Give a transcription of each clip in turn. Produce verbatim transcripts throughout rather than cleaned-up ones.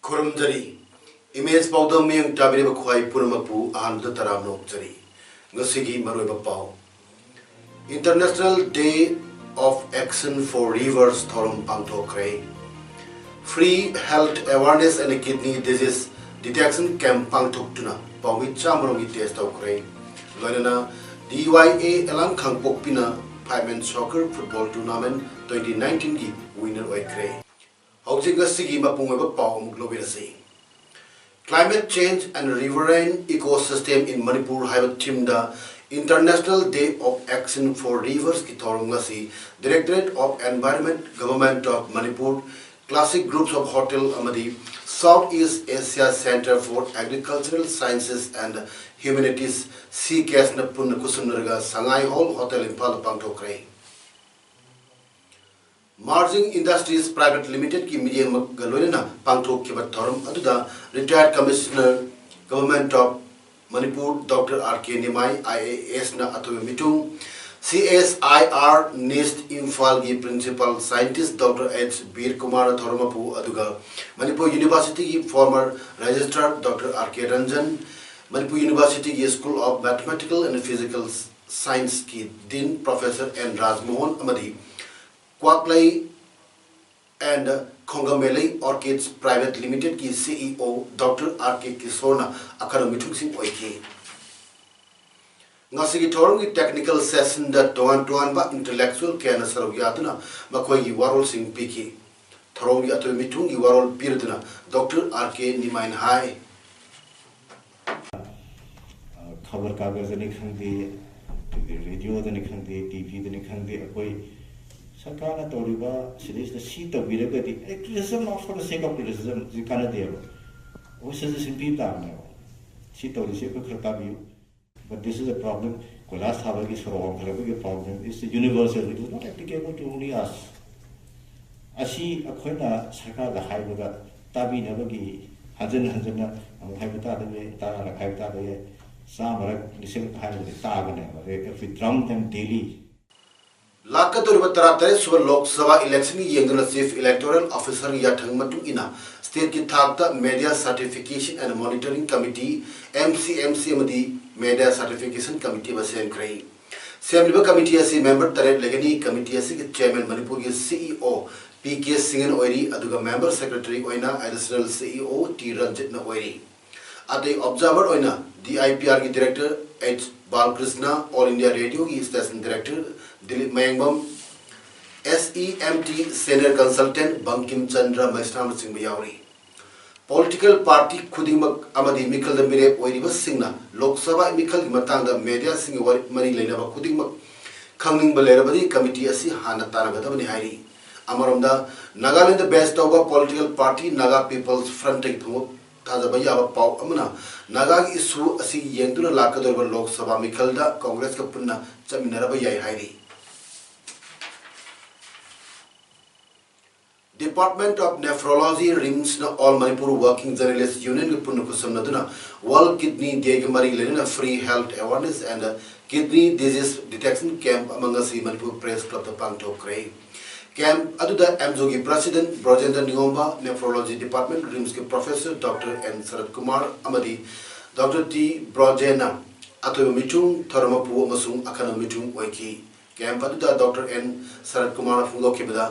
ꯈꯨꯔꯨꯝꯖꯔꯤ꯫ Image ꯄꯥꯎꯗꯝ ꯃꯤꯠꯌꯦꯡ ꯇꯥꯕꯤꯔꯤꯕ ꯈ꯭ꯋꯥꯏ ꯄꯨꯝꯅꯃꯛꯄꯨ ꯑꯍꯥꯟꯕꯗ ꯇꯔꯥꯝꯅ ꯑꯣꯛꯆꯔꯤ꯫ ꯉꯁꯤꯒꯤ ꯃꯔꯨꯑꯣꯏꯕ ꯄꯥꯎ꯫ International Day of Action for Rivers ꯊꯧꯔꯝ ꯄꯥꯡꯊꯣꯛꯈ꯭ꯔꯦ꯫ Free Health Awareness and Kidney Disease Detection Camp ꯄꯥꯡꯊꯣꯛꯇꯨꯅ ꯄꯥꯎꯃꯤ ꯆꯥꯝꯃꯔꯣꯝꯒꯤ ꯇꯦꯁ ꯇꯧꯈ꯭ꯔꯦ꯫ ꯂꯣꯏꯅꯅ D Y A ꯑꯦꯂꯥꯡ ꯈꯥꯡꯄꯣꯛꯄꯤꯅ Five Man Soccer Football Tournament twenty nineteenꯒꯤ winner ꯑꯣꯏꯈ꯭ꯔꯦ꯫ ꯍꯧꯖꯤꯛ ꯉꯁꯤꯒꯤ ꯃꯄꯨꯡ ꯑꯣꯏꯕ ꯄꯥꯎ ꯑꯃꯨꯛ ꯂꯧꯕꯤꯔꯁꯤ꯫ Climate Change and Riverine Ecosystem in Manipur ꯍꯥꯏꯕ themeꯗ International Day of Action for Riversꯀꯤ ꯊꯧꯔꯝ ꯉꯁꯤ Directorate of Environment, Government of Manipur, Classic Groups of Hotel ꯑꯃꯗꯤ South East Asia Centre for Agricultural Sciences and Humanities, CCASEꯅ ꯄꯨꯟꯅ ꯈꯨꯠꯁꯝꯅꯔꯒ ꯁꯉꯥꯏ hall hotel ꯏꯝꯐꯥꯜꯗ ꯄꯥꯡꯊꯣꯛꯈ꯭ꯔꯦ꯫ Marging Industries Private Limitedꯀꯤ ꯃꯤꯠꯌꯦꯡꯃꯛꯒ ꯂꯣꯏꯅꯅ ꯄꯥꯡꯊꯣꯛꯈꯤꯕ ꯊꯧꯔꯝ ꯑꯗꯨꯗ Retired Commissioner, Government of Manipur, Doctor R K Nimai, I A S ꯅ ꯑꯊꯣꯏꯕ ꯃꯤꯊꯨꯡ, C S I R NIST ꯏꯝꯐꯥꯜꯒꯤ Principal Scientist Doctor H ꯕꯤꯔ ꯀꯨꯃꯥꯔꯅ ꯊꯧꯔꯝ ꯃꯄꯨ, ꯑꯗꯨꯒ ꯃꯅꯤꯄꯨꯔ ꯌꯨꯅꯤꯚꯔꯁꯤꯇꯤꯒꯤ former Registrar Doctor R K Ranjan, Manipur ꯌꯨꯅꯤꯚꯔꯁꯤꯇꯤꯒꯤ School of Mathematical and Physical Scienceꯀꯤ Dean Professor N ꯔꯥꯖꯃꯣꯍꯟ ꯑꯃꯗꯤ ꯀ꯭ꯋꯥꯛꯂꯩ and ꯈꯣꯡꯒꯃꯦꯂꯩ Orchids Private Limitedꯀꯤ C E O Doctor R K ꯀꯤꯁꯣꯔꯅ ꯑꯈꯟꯅꯕ ꯃꯤꯊꯨꯡꯁꯤꯡ ꯑꯣꯏꯈꯤ꯫ ꯉꯁꯤꯒꯤ ꯊꯧꯔꯝꯒꯤ technical sessionꯗ ꯇꯣꯉꯥꯟ ꯇꯣꯉꯥꯟꯕ intellectual ꯀꯌꯥꯅ ꯁꯔꯨꯛ ꯌꯥꯗꯨꯅ ꯃꯈꯣꯏꯒꯤ ꯋꯥꯔꯣꯜꯁꯤꯡ ꯄꯤꯈꯤ꯫ ꯊꯧꯔꯝꯒꯤ ꯑꯊꯣꯏꯕ ꯃꯤꯊꯨꯡꯒꯤ ꯋꯥꯔꯣꯜ ꯄꯤꯔꯗꯨꯅ Doctor R K ꯅꯤꯃꯥꯏꯅ ꯍꯥꯏ꯫ ꯈꯕꯔ ꯀꯥꯒꯖꯅꯤ ꯈꯪꯗꯦ, ꯑꯗꯒꯤ ꯔꯦꯗꯤꯑꯣꯗꯅꯤ ꯈꯪꯗꯦ, ꯇꯤ ꯚꯤꯗꯅꯤ ꯈꯪꯗꯦ, ꯑꯩꯈꯣꯏ ꯁꯔꯀꯥꯔꯅ ꯇꯧꯔꯤꯕ ꯁꯤꯗꯩꯁꯤꯗ ꯁꯤ ꯇꯧꯕꯤꯔꯒꯗꯤ, ꯑꯩ criticism of for the sake of criticism ꯁꯤ ꯀꯥꯟꯅꯗꯦꯕ꯫ ꯑꯩꯈꯣꯏ ꯁꯖꯦꯁꯟ ꯄꯤꯕ ꯇꯥꯕꯅꯦꯕ꯫ "ꯁꯤ ꯇꯧꯔꯤꯁꯤ ꯑꯩꯈꯣꯏ ꯈꯔ ꯇꯥꯕꯤꯌꯨ꯫ But this is a problem, ꯀꯣꯏꯂꯥꯁ ꯊꯥꯕꯒꯤ ꯁꯣꯔꯣꯛ ꯋꯥꯡꯈꯠꯂꯛꯄꯒꯤ problem is universal, it is not applicable to only us." ꯑꯁꯤ ꯑꯩꯈꯣꯏꯅ ꯁꯔꯀꯥꯔꯗ ꯍꯥꯏꯕꯗ ꯇꯥꯕꯤꯅꯕꯒꯤ ꯍꯟꯖꯤꯟ ꯍꯟꯖꯤꯟꯅ ꯑꯃꯨꯛ ꯍꯥꯏꯕ ꯇꯥꯗꯕ ꯌꯥꯏ, ꯇꯔꯥꯔꯛ ꯍꯥꯏꯕ ꯇꯥꯗꯕ ꯌꯥꯏ, ꯆꯥꯝꯃꯔꯛ, ꯂꯤꯁꯤꯡ ꯍꯥꯏꯔꯒꯗꯤ ꯇꯥꯒꯅꯦꯕ꯫ If we drown them daily, ꯂꯥꯛꯀꯗꯧꯔꯤꯕ ꯇꯔꯥꯇꯔꯦꯠ ꯁꯨꯕ ꯂꯣꯛ ꯁꯚꯥ ꯏꯂꯦꯛꯁꯟꯒꯤ ꯌꯦꯡꯗꯨꯅ ꯆꯤꯐ ꯏꯂꯦꯛꯇꯣꯔꯦꯜ ꯑꯣꯐꯤꯁꯔꯒꯤ ꯌꯥꯊꯪ ꯃꯇꯨꯡ ꯏꯟꯅ ꯁ꯭ꯇꯦꯠꯀꯤ ꯊꯥꯛꯇ media certification and monitoring committee, M C M C, ꯑꯃꯗꯤ ꯃꯦꯗꯤꯌꯥ ꯁꯥꯔꯇꯤꯐꯤꯀꯦꯁꯟ ꯀꯃꯤꯇꯤ ꯑꯃ ꯁꯦꯝꯈ꯭ꯔꯦ꯫ ꯁꯦꯝꯂꯤꯕ ꯀꯃꯤꯇꯤ ꯑꯁꯤ ꯃꯦꯝꯕꯔ ꯇꯔꯦꯠ ꯂꯩꯒꯅꯤ꯫ ꯀꯃꯤꯇꯤ ꯑꯁꯤꯒꯤ ꯆꯦꯌꯔꯃꯦꯟ ꯃꯅꯤꯄꯨꯔꯒꯤ ꯁꯤ ꯏ ꯑꯣ ꯄꯤ ꯀꯦ ꯁꯤꯡꯍꯟ ꯑꯣꯏꯔꯤ, ꯑꯗꯨꯒ ꯃꯦꯝꯕꯔ ꯁꯦꯀ꯭ꯔꯦꯇꯔꯤ ꯑꯣꯏꯅ additional C E O T ꯔꯟꯖꯤꯠꯅ ꯑꯣꯏꯔꯤ꯫ ꯑꯇꯩ ꯑꯣꯕꯖꯥꯔꯚꯔ ꯑꯣꯏꯅ ꯗꯤ ꯑꯥꯏ ꯄꯤ ꯑꯥꯔꯒꯤ ꯗꯤꯔꯦꯛꯇꯔ ꯑꯩꯆ ꯕꯥꯂꯀ꯭ꯔꯤꯁꯅ, ꯑꯣꯜ ꯏꯟꯗꯤꯌꯥ ꯔꯦꯗꯤꯑꯣꯒꯤ station director Dilip Mayengbam, S E M T senior consultant Bankim Chandra ꯃꯩꯁꯅꯥꯝꯅꯆꯤꯡꯕ ꯌꯥꯎꯔꯤ꯫ ꯄꯣꯂꯤꯇꯤꯀꯦꯜ ꯄꯥꯔꯇꯤ ꯈꯨꯗꯤꯡꯃꯛ ꯑꯃꯗꯤ ꯃꯤꯈꯜꯗ ꯃꯤꯔꯦꯞ ꯑꯣꯏꯔꯤꯕꯁꯤꯡꯅ ꯂꯣꯛ ꯁꯚꯥ ꯃꯤꯈꯜꯒꯤ ꯃꯇꯥꯡꯗ ꯃꯦꯗꯤꯌꯥꯁꯤꯡꯒ ꯋꯥꯔꯤ, ꯃꯔꯤ ꯂꯩꯅꯕ ꯈꯨꯗꯤꯡꯃꯛ ꯈꯪꯅꯤꯡꯕ ꯂꯩꯔꯕꯗꯤ ꯀꯃꯤꯇꯤ ꯑꯁꯤ ꯍꯥꯟꯅ ꯇꯥꯟꯅꯒꯗꯕꯅꯤ ꯍꯥꯏꯔꯤ꯫ ꯑꯃꯔꯣꯝꯗ, ꯅꯥꯒꯥꯂꯦꯟꯗ ꯕꯦꯖ ꯇꯧꯕ ꯄꯣꯂꯤꯇꯤꯀꯦꯜ ꯄꯥꯔꯇꯤ ꯅꯥꯒꯥ ꯄꯤꯄꯜꯁ ꯐ꯭ꯔꯟꯠꯇꯒꯤ ꯐꯣꯡꯕ ꯊꯥꯖꯕ ꯌꯥꯕ ꯄꯥꯎ ꯑꯃꯅ ꯅꯥꯒꯥꯒꯤ ꯏꯁꯨ ꯑꯁꯤ ꯌꯦꯡꯗꯨꯅ ꯂꯥꯛꯀꯗꯧꯔꯤꯕ ꯂꯣꯛ ꯁꯚꯥ ꯃꯤꯈꯜꯗ ꯀꯣꯡꯒ꯭ꯔꯦꯁꯀ ꯄꯨꯟꯅ ꯆꯠꯃꯤꯟꯅꯔꯕ ꯌꯥꯏ ꯍꯥꯏꯔꯤ꯫ Department of Nephrology, ꯔꯤꯝꯁꯅ All Manipur Working Journalist Unionꯒ ꯄꯨꯟꯅ ꯈꯨꯠꯁꯝꯅꯗꯨꯅ World Kidney Dayꯒ ꯃꯔꯤ ꯂꯩꯅꯅ Free Health Awareness and Kidney Disease Detection Camp ꯑꯃ ꯉꯁꯤ ꯃꯅꯤꯄꯨꯔ ꯄ꯭ꯔꯦꯁ ꯀ꯭ꯂꯕꯇ ꯄꯥꯡꯊꯣꯛꯈ꯭ꯔꯦ꯫ ꯀꯦꯝꯞ ꯑꯗꯨꯗ ꯑꯦꯝꯖꯣꯒꯤ president Brojendra Ningomba, Nephrology Department, ꯔꯤꯝꯁꯀꯤ professor doctor N Sarat Kumar ꯑꯃꯗꯤ ꯗꯣꯛꯇꯔ ꯇꯤ ꯕ꯭ꯔꯣꯖꯦꯟꯅ ꯑꯊꯣꯏꯕ ꯃꯤꯆꯨꯡ, ꯊꯧꯔꯝ ꯃꯄꯨ ꯑꯃꯁꯨꯡ ꯑꯈꯟꯅꯕ ꯃꯤꯆꯨꯡ ꯑꯣꯏꯈꯤ꯫ ꯀꯦꯝꯞ ꯑꯗꯨꯗ ꯗꯣꯛꯇꯔ ꯑꯦꯟ ꯁꯔꯠ ꯀꯨꯃꯥꯔꯅ ꯐꯣꯡꯗꯣꯛꯈꯤꯕꯗ,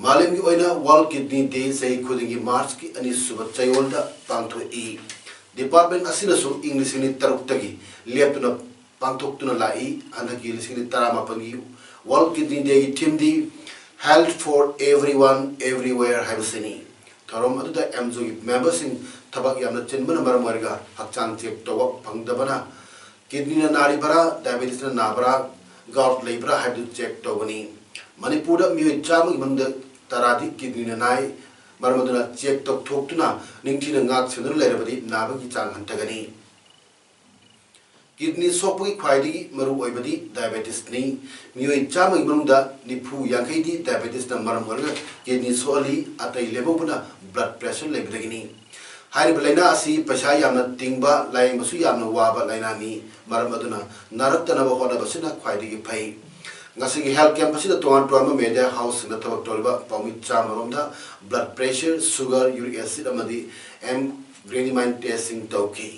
ꯃꯥꯂꯦꯝꯒꯤ ꯑꯣꯏꯅ World Kidney Day ꯆꯍꯤ ꯈꯨꯗꯤꯡꯒꯤ ꯃꯥꯔꯆꯀꯤ ꯑꯅꯤꯁꯨꯕ ꯆꯌꯣꯜꯗ ꯄꯥꯡꯊꯣꯛꯏ꯫ ꯗꯤꯄꯥꯔꯠꯃꯦꯟꯠ ꯑꯁꯤꯅꯁꯨ ꯏꯪ ꯂꯤꯁꯤꯡ ꯑꯅꯤ ꯇꯔꯨꯛꯇꯒꯤ ꯂꯦꯞꯇꯅ ꯄꯥꯡꯊꯣꯛꯇꯨꯅ ꯂꯥꯛꯏ꯫ ꯍꯟꯗꯛꯀꯤ ꯂꯤꯁꯤꯡ ꯑꯅꯤ ꯇꯔꯥꯃꯥꯄꯟꯒꯤ World Kidney Dayꯒꯤ themeꯗꯤ Health for Everyone, Everywhere ꯍꯥꯏꯕꯁꯤꯅꯤ꯫ ꯊꯧꯔꯝ ꯑꯗꯨꯗ ꯑꯦꯝꯖꯣꯒꯤ ꯃꯦꯝꯕꯔꯁꯤꯡ ꯊꯕꯛ ꯌꯥꯝꯅ ꯆꯤꯟꯕꯅ ꯃꯔꯝ ꯑꯣꯏꯔꯒ ꯍꯛꯆꯥꯡ ꯆꯦꯛ ꯇꯧꯕ ꯐꯪꯗꯕꯅ, ꯀꯤꯗꯅꯤꯅ ꯅꯥꯔꯤꯕꯔꯥ, ꯗꯥꯏꯕꯦꯇꯤꯁꯅ ꯅꯥꯕꯔꯥ, ꯒꯥꯎꯠ ꯂꯩꯕ꯭ꯔꯥ ꯍꯥꯏꯕꯗꯨ ꯆꯦꯛ ꯇꯧꯒꯅꯤ꯫ ꯃꯅꯤꯄꯨꯔꯗ ꯃꯤꯑꯣꯏ ꯆꯥꯝꯃꯒꯤ ꯃꯅꯨꯡꯗ ꯇꯔꯥꯗꯤ ꯀꯤꯗꯅꯤꯅ ꯅꯥꯏ꯫ ꯃꯔꯝ ꯑꯗꯨꯅ ꯆꯦꯛ ꯇꯧꯊꯣꯛꯇꯨꯅ ꯅꯤꯡꯊꯤꯅ ꯉꯥꯛ ꯁꯦꯟꯗꯨꯅ ꯂꯩꯔꯕꯗꯤ ꯅꯥꯕꯒꯤ ꯆꯥꯡ ꯍꯟꯊꯒꯅꯤ꯫ ꯀꯤꯗꯅꯤ ꯁꯣꯛꯄꯒꯤ ꯈ꯭ꯋꯥꯏꯗꯒꯤ ꯃꯔꯨ ꯑꯣꯏꯕꯗꯤ ꯗꯥꯏꯕꯦꯇꯤꯁꯅꯤ꯫ ꯃꯤꯑꯣꯏ ꯆꯥꯝꯃꯒꯤ ꯃꯅꯨꯡꯗ ꯅꯤꯐꯨ ꯌꯥꯡꯈꯩꯗꯤ ꯗꯥꯏꯕꯦꯇꯤꯁꯅ ꯃꯔꯝ ꯑꯣꯏꯔꯒ ꯀꯤꯗꯅꯤ ꯁꯣꯛꯍꯜꯂꯤ, ꯑꯇꯩ ꯂꯦꯝꯍꯧꯕꯅ ꯕ꯭ꯂꯗ ꯄ꯭ꯔꯦꯁꯔ ꯂꯩꯕꯗꯒꯤꯅꯤ꯫ ꯍꯥꯏꯔꯤꯕ ꯂꯥꯏꯅꯥ ꯑꯁꯤ ꯄꯩꯁꯥ ꯌꯥꯝꯅ ꯇꯤꯡꯕ, ꯂꯥꯌꯦꯡꯕꯁꯨ ꯌꯥꯝꯅ ꯋꯥꯕ ꯂꯥꯏꯅꯥꯅꯤ꯫ ꯃꯔꯝ ꯑꯗꯨꯅ ꯅꯥꯔꯛꯇꯅꯕ ꯍꯣꯠꯅꯕꯁꯤꯅ ꯈ꯭ꯋꯥꯏꯗꯒꯤ ꯐꯩ꯫ ꯉꯁꯤꯒꯤ ꯍꯦꯜꯊ ꯀꯦꯝꯞ ꯑꯁꯤꯗ ꯇꯣꯉꯥꯟ ꯇꯣꯉꯥꯟꯕ ꯃꯦꯗꯤꯌꯥ ꯍꯥꯎꯁꯁꯤꯡꯗ ꯊꯕꯛ ꯇꯧꯔꯤꯕ ꯄꯥꯎꯃꯤ ꯆꯥꯝꯃꯔꯣꯝꯗ blood pressure, sugar, uric acid ꯑꯃꯗꯤ ꯑꯦꯝ ꯒ꯭ꯔꯦꯅꯤꯃꯥꯏꯟ ꯇꯦꯁꯁꯤꯡ ꯇꯧꯈꯤ꯫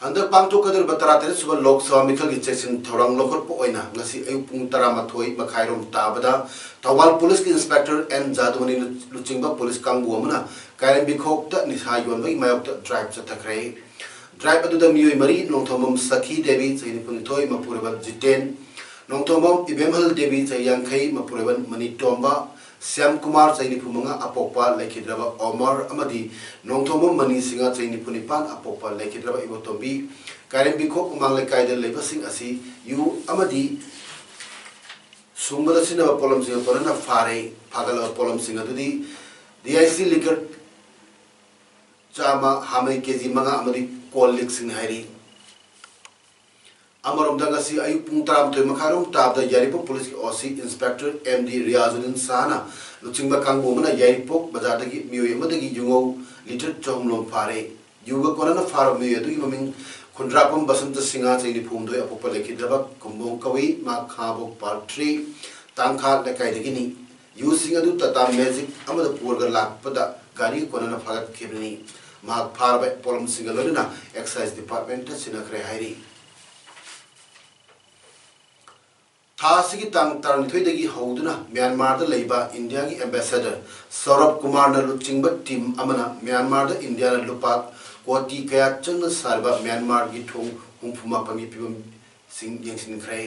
ꯍꯟꯗꯛ ꯄꯥꯡꯊꯣꯛꯀꯗꯧꯔꯤꯕ ꯇꯔꯥꯇꯔꯦꯠ ꯁꯨꯕ ꯂꯣꯛ ꯁꯚꯥ ꯃꯤꯈꯜꯒꯤ ꯆꯦꯛꯁꯤꯟ ꯊꯧꯔꯥꯡ ꯂꯧꯈꯠꯄ ꯑꯣꯏꯅ ꯉꯁꯤ ꯑꯌꯨꯛ ꯄꯨꯡ ꯇꯔꯥꯃꯥꯊꯣꯏ ꯃꯈꯥꯏꯔꯣꯝ ꯇꯥꯕꯗ ꯊꯧꯕꯥꯜ ꯄꯨꯂꯤꯁꯀꯤ ꯏꯟꯁꯄꯦꯛꯇꯔ ꯑꯦꯟ ꯖꯥꯗꯨꯃꯅꯤ ꯂꯨꯆꯤꯡꯕ ꯄꯨꯂꯤꯁ ꯀꯥꯡꯕꯨ ꯑꯃꯅ ꯀꯥꯏꯔꯦꯝꯕꯤꯈꯣꯛꯇ ꯅꯤꯁꯥ ꯌꯣꯟꯕꯒꯤ ꯃꯥꯌꯣꯛꯇ ꯗ꯭ꯔꯥꯏꯚ ꯆꯠꯊꯈ꯭ꯔꯦ꯫ ꯗ꯭ꯔꯥꯏꯚ ꯑꯗꯨꯗ ꯃꯤꯑꯣꯏ ꯃꯔꯤ, ꯅꯣꯡꯊꯣꯝꯕꯝ ꯁꯈꯤ ꯗꯦꯕꯤ, ꯆꯍꯤ ꯅꯤꯐꯨꯅꯤꯊꯣꯏ, ꯃꯄꯨꯔꯣꯏꯕ ꯖꯤꯇꯦꯟ, ꯅꯣꯡꯊꯣꯝꯕꯝ ꯏꯕꯦꯝꯍꯜ ꯗꯦꯕꯤ, ꯆꯍꯤ ꯌꯥꯡꯈꯩ, ꯃꯄꯨꯔꯣꯏꯕ ꯃꯅꯤꯇꯣꯝꯕ, ꯁ꯭ꯌꯥꯝ ꯀꯨꯃꯥꯔ, ꯆꯍꯤ ꯅꯤꯐꯨ ꯃꯉꯥ, ꯑꯄꯣꯛꯄ ꯂꯩꯈꯤꯗ꯭ꯔꯕ ꯑꯣꯃꯔ ꯑꯃꯗꯤ ꯅꯣꯡꯊꯣꯝꯕꯝ ꯃꯅꯤ ꯁꯤꯡꯍ, ꯆꯍꯤ ꯅꯤꯐꯨ ꯅꯤꯄꯥꯟ, ꯑꯄꯣꯛꯄ ꯂꯩꯈꯤꯗ꯭ꯔꯕ ꯏꯕꯣꯇꯣꯝꯕꯤ, ꯀꯥꯏꯔꯦꯝꯕꯤꯈꯣꯛ ꯃꯃꯥꯡ ꯂꯩꯀꯥꯏꯗ ꯂꯩꯕꯁꯤꯡ ꯑꯁꯤ ꯌꯨ ꯑꯃꯗꯤ ꯁꯨꯡꯕꯗ ꯁꯤꯖꯤꯟꯅꯕ ꯄꯣꯠꯂꯝꯁꯤꯡꯒ ꯀꯣꯟꯅꯅ ꯐꯥꯔꯦ꯫ ꯐꯥꯒꯠꯂꯕ ꯄꯣꯠꯂꯝꯁꯤꯡ ꯑꯗꯨꯗꯤ ꯗꯤ ꯑꯥꯏ ꯁꯤ ꯂꯤꯀꯔ ꯆꯥꯝꯃ, ꯍꯥꯃꯩ ꯀꯦ ꯖꯤ ꯃꯉꯥ ꯑꯃꯗꯤ ꯀꯣꯜ ꯂꯤꯛꯁꯤꯡ ꯍꯥꯏꯔꯤ꯫ ꯑꯃꯔꯣꯝꯗ ꯉꯁꯤ ꯑꯌꯨꯛ ꯄꯨꯡ ꯇꯔꯥꯃꯥꯊꯣꯏ ꯃꯈꯥꯏꯔꯣꯝ ꯇꯥꯕꯗ ꯌꯥꯏꯔꯤꯄꯣꯛ ꯄꯨꯂꯤꯁꯀꯤ ꯑꯣ ꯁꯤ ꯏꯟꯁꯄꯦꯛꯇꯔ ꯑꯦꯝ ꯗꯤ ꯔꯤꯌꯥꯖꯨꯗꯤꯟ ꯁꯥꯍꯅ ꯂꯨꯆꯤꯡꯕ ꯀꯥꯡꯕꯨ ꯑꯃꯅ ꯌꯥꯏꯔꯤꯄꯣꯛ ꯕꯖꯥꯔꯗꯒꯤ ꯃꯤꯑꯣꯏ ꯑꯃꯗꯒꯤ ꯌꯨꯉꯧ ꯂꯤꯇꯔ ꯆꯍꯨꯝ ꯂꯣꯝ ꯐꯥꯔꯦ꯫ ꯌꯨꯒ ꯀꯣꯟꯅꯅ ꯐꯥꯔꯕ ꯃꯤꯑꯣꯏ ꯑꯗꯨꯒꯤ ꯃꯃꯤꯡ ꯈꯨꯟꯗ꯭ꯔꯥꯛꯄꯝ ꯕꯁꯟꯇ ꯁꯤꯡꯍ, ꯆꯍꯤ ꯅꯤꯐꯨ ꯍꯨꯝꯗꯣꯏ, ꯑꯄꯣꯛꯄ ꯂꯩꯈꯤꯗ꯭ꯔꯕ ꯀꯨꯝꯕꯣꯡ ꯀꯧꯏ꯫ ꯃꯍꯥꯛ ꯈꯥꯉꯕꯣꯛ ꯄꯥꯔꯠ ꯊ꯭ꯔꯤ ꯇꯥꯡꯈꯥ ꯂꯩꯀꯥꯏꯗꯒꯤꯅꯤ꯫ ꯌꯨꯁꯤꯡ ꯑꯗꯨ ꯇꯥꯇꯥ ꯃꯦꯖꯤꯛ ꯑꯃꯗ ꯄꯨꯔꯒ ꯂꯥꯛꯄꯗ ꯒꯥꯔꯤꯒ ꯀꯣꯟꯅꯅ ꯐꯥꯒꯠꯈꯤꯕꯅꯤ꯫ ꯃꯍꯥꯛ ꯐꯥꯔꯕ ꯄꯣꯠꯂꯝꯁꯤꯡꯒ ꯂꯣꯏꯅꯅ ꯑꯦꯛꯁꯥꯏꯖ ꯗꯤꯄꯥꯔꯠꯃꯦꯟꯇ ꯁꯤꯟꯅꯈ꯭ꯔꯦ ꯍꯥꯏꯔꯤ꯫ ꯊꯥ ꯑꯁꯤꯒꯤ ꯇꯥꯡ ꯇꯔꯥꯅꯤꯊꯣꯏꯗꯒꯤ ꯍꯧꯗꯨꯅ ꯃ꯭ꯌꯥꯟꯃꯥꯔꯗ ꯂꯩꯕ ꯏꯟꯗꯤꯌꯥꯒꯤ ꯑꯦꯝꯕꯦꯁꯦꯗꯔ ꯁꯧꯔꯚ ꯀꯨꯃꯥꯔꯅ ꯂꯨꯆꯤꯡꯕ ꯇꯤꯝ ꯑꯃꯅ ꯃ꯭ꯌꯥꯟꯃꯥꯔꯗ ꯏꯟꯗꯤꯌꯥꯅ ꯂꯨꯄꯥ ꯀꯣꯇꯤ ꯀꯌꯥ ꯆꯪꯅ ꯁꯥꯔꯤꯕ ꯃ꯭ꯌꯥꯟꯃꯥꯔꯒꯤ ꯊꯣꯡ ꯍꯨꯝꯐꯨ ꯃꯥꯄꯟꯒꯤ ꯐꯤꯕꯝꯁꯤꯡ ꯌꯦꯡꯁꯤꯟꯈ꯭ꯔꯦ꯫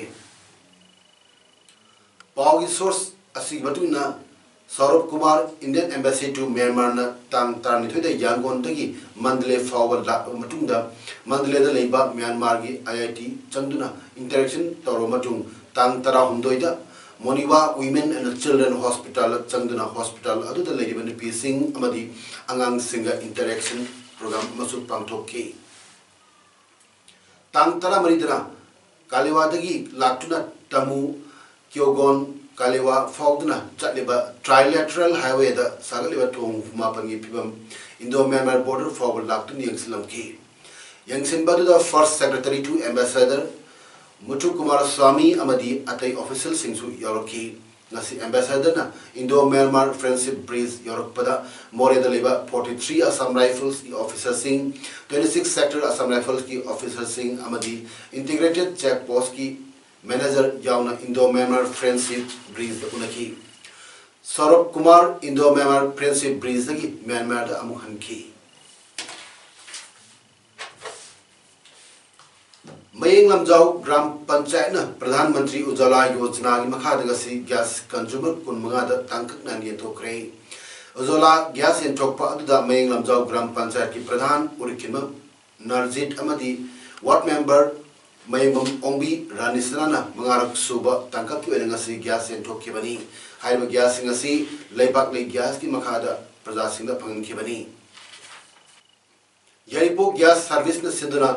ꯄꯥꯎꯒꯤ ꯁꯣꯔꯁ ꯑꯁꯤꯒꯤ ꯃꯇꯨꯡ ꯏꯟꯅ, ꯁꯧꯔꯚ ꯀꯨꯃꯥꯔ, Indian Embassy to ꯃ꯭ꯌꯥꯟꯃꯥꯔꯅ ꯇꯥꯡ ꯇꯔꯥꯅꯤꯊꯣꯏꯗ ꯌꯥꯡꯒꯣꯟꯗꯒꯤ ꯃꯟꯗꯂꯦ ꯐꯥꯎꯕ ꯂꯥꯛꯂꯕ ꯃꯇꯨꯡꯗ, ꯃꯟꯗꯂꯦꯗ ꯂꯩꯕ ꯃ꯭ꯌꯥꯟꯃꯥꯔꯒꯤ ꯑꯥꯏ ꯑꯥꯏ ꯇꯤ ꯆꯪꯗꯨꯅ ꯏꯟꯇꯔꯦꯛꯁꯟ ꯇꯧꯔꯕ ꯃꯇꯨꯡ, ꯇꯥꯡ ꯇꯔꯥꯍꯨꯝꯗꯣꯏꯗ Moniwa Women and Children Hospital ꯆꯪꯗꯨꯅ hospital ꯑꯗꯨꯗ ꯂꯩꯔꯤꯕ ꯅꯨꯄꯤꯁꯤꯡ ꯑꯃꯗꯤ ꯑꯉꯥꯡꯁꯤꯡꯒ interaction program ꯑꯃꯁꯨ ꯄꯥꯡꯊꯣꯛꯈꯤ꯫ ꯇꯥꯡ ꯇꯔꯥꯃꯔꯤꯗꯅ ꯀꯥꯂꯦꯋꯥꯗꯒꯤ ꯂꯥꯛꯇꯨꯅ ꯇꯥꯃꯨ ꯀ꯭ꯌꯣꯒꯣꯟ ꯀꯥꯂꯦꯋꯥ ꯐꯥꯎꯗꯨꯅ ꯆꯠꯂꯤꯕ trilateral highwayꯗ ꯁꯥꯒꯠꯂꯤꯕ ꯊꯣꯡ ꯍꯨꯝꯐꯨ ꯃꯥꯄꯟꯒꯤ ꯐꯤꯕꯝ Indo Myanmar border ꯐꯥꯎꯕ ꯂꯥꯛꯇꯨꯅ ꯌꯦꯡꯁꯤꯜꯂꯝꯈꯤ꯫ ꯌꯦꯡꯁꯤꯟꯕ ꯑꯗꯨꯗ First Secretary to Ambassador ꯃꯨꯊꯨ Kumar swami ꯑꯃꯗꯤ ꯑꯇꯩ officialꯁꯤꯡꯁꯨ ꯌꯥꯎꯔꯛꯈꯤ꯫ ꯉꯁꯤ ambassadorꯅ Indo Myanmar Friendship Bridge ꯌꯧꯔꯛꯄꯗ ꯃꯣꯔꯦꯗ ꯂꯩꯕ forty three Assam Riflesꯀꯤ officerꯁꯤꯡ, twenty six Sector Assam Riflesꯀꯤ officerꯁꯤꯡ ꯑꯃꯗꯤ Integrated Check Postꯀꯤ manager ꯌꯥꯎꯅ Indo Myanmar Friendship Bridgeꯗ ꯎꯅꯈꯤ꯫ ꯁꯧꯔꯚ Kumar Indo Myanmar Friendship Bridgeꯗꯒꯤ ꯃ꯭ꯌꯥꯟꯃꯥꯔꯗ ꯑꯃꯨꯛ ꯍꯟꯈꯤ꯫ ꯃꯌꯦꯡ ꯂꯝꯖꯥꯎ ꯒ꯭ꯔꯥꯝ ꯄꯟꯆꯥꯌꯠꯅ ꯄ꯭ꯔꯙꯥꯟ ꯃꯟꯇ꯭ꯔꯤ ꯎꯖꯥꯂꯥ ꯌꯣꯖꯅꯥꯒꯤ ꯃꯈꯥꯗ ꯉꯁꯤ gas consumer ꯀꯨꯟꯃꯉꯥꯗ ꯇꯥꯡꯀꯛ ꯅꯥꯏꯅ ꯌꯦꯟꯊꯣꯛꯈ꯭ꯔꯦ꯫ ꯎꯖꯥꯂꯥ gas ꯌꯦꯟꯊꯣꯛꯄ ꯑꯗꯨꯗ ꯃꯌꯦꯡ ꯂꯝꯖꯥꯎ ꯒ꯭ꯔꯥꯝ ꯄꯟꯆꯥꯌꯠꯀꯤ ꯄ꯭ꯔꯙꯥꯟ ꯎꯔꯤꯈꯤꯟꯕ ꯅꯔꯖꯤꯠ ꯑꯃꯗꯤ ward member ꯃꯌꯦꯡꯕꯝ ꯑꯣꯡꯕꯤ ꯔꯥꯅꯤꯁꯅꯥꯅ ꯃꯉꯥꯔꯛ ꯁꯨꯕ ꯇꯥꯡꯀꯛꯀꯤ ꯑꯣꯏꯅ ꯉꯁꯤ gas ꯌꯦꯟꯊꯣꯛꯈꯤꯕꯅꯤ꯫ ꯍꯥꯏꯔꯤꯕ gasꯁꯤꯡ ꯑꯁꯤ ꯂꯩꯕꯥꯛ ꯂꯩ gasꯀꯤ ꯃꯈꯥꯗ ꯄ꯭ꯔꯖꯥꯁꯤꯡꯗ ꯐꯪꯍꯟꯈꯤꯕꯅꯤ꯫ ꯌꯥꯏꯔꯤꯄꯣꯛ Gas Serviceꯅ ꯁꯤꯟꯗꯨꯅ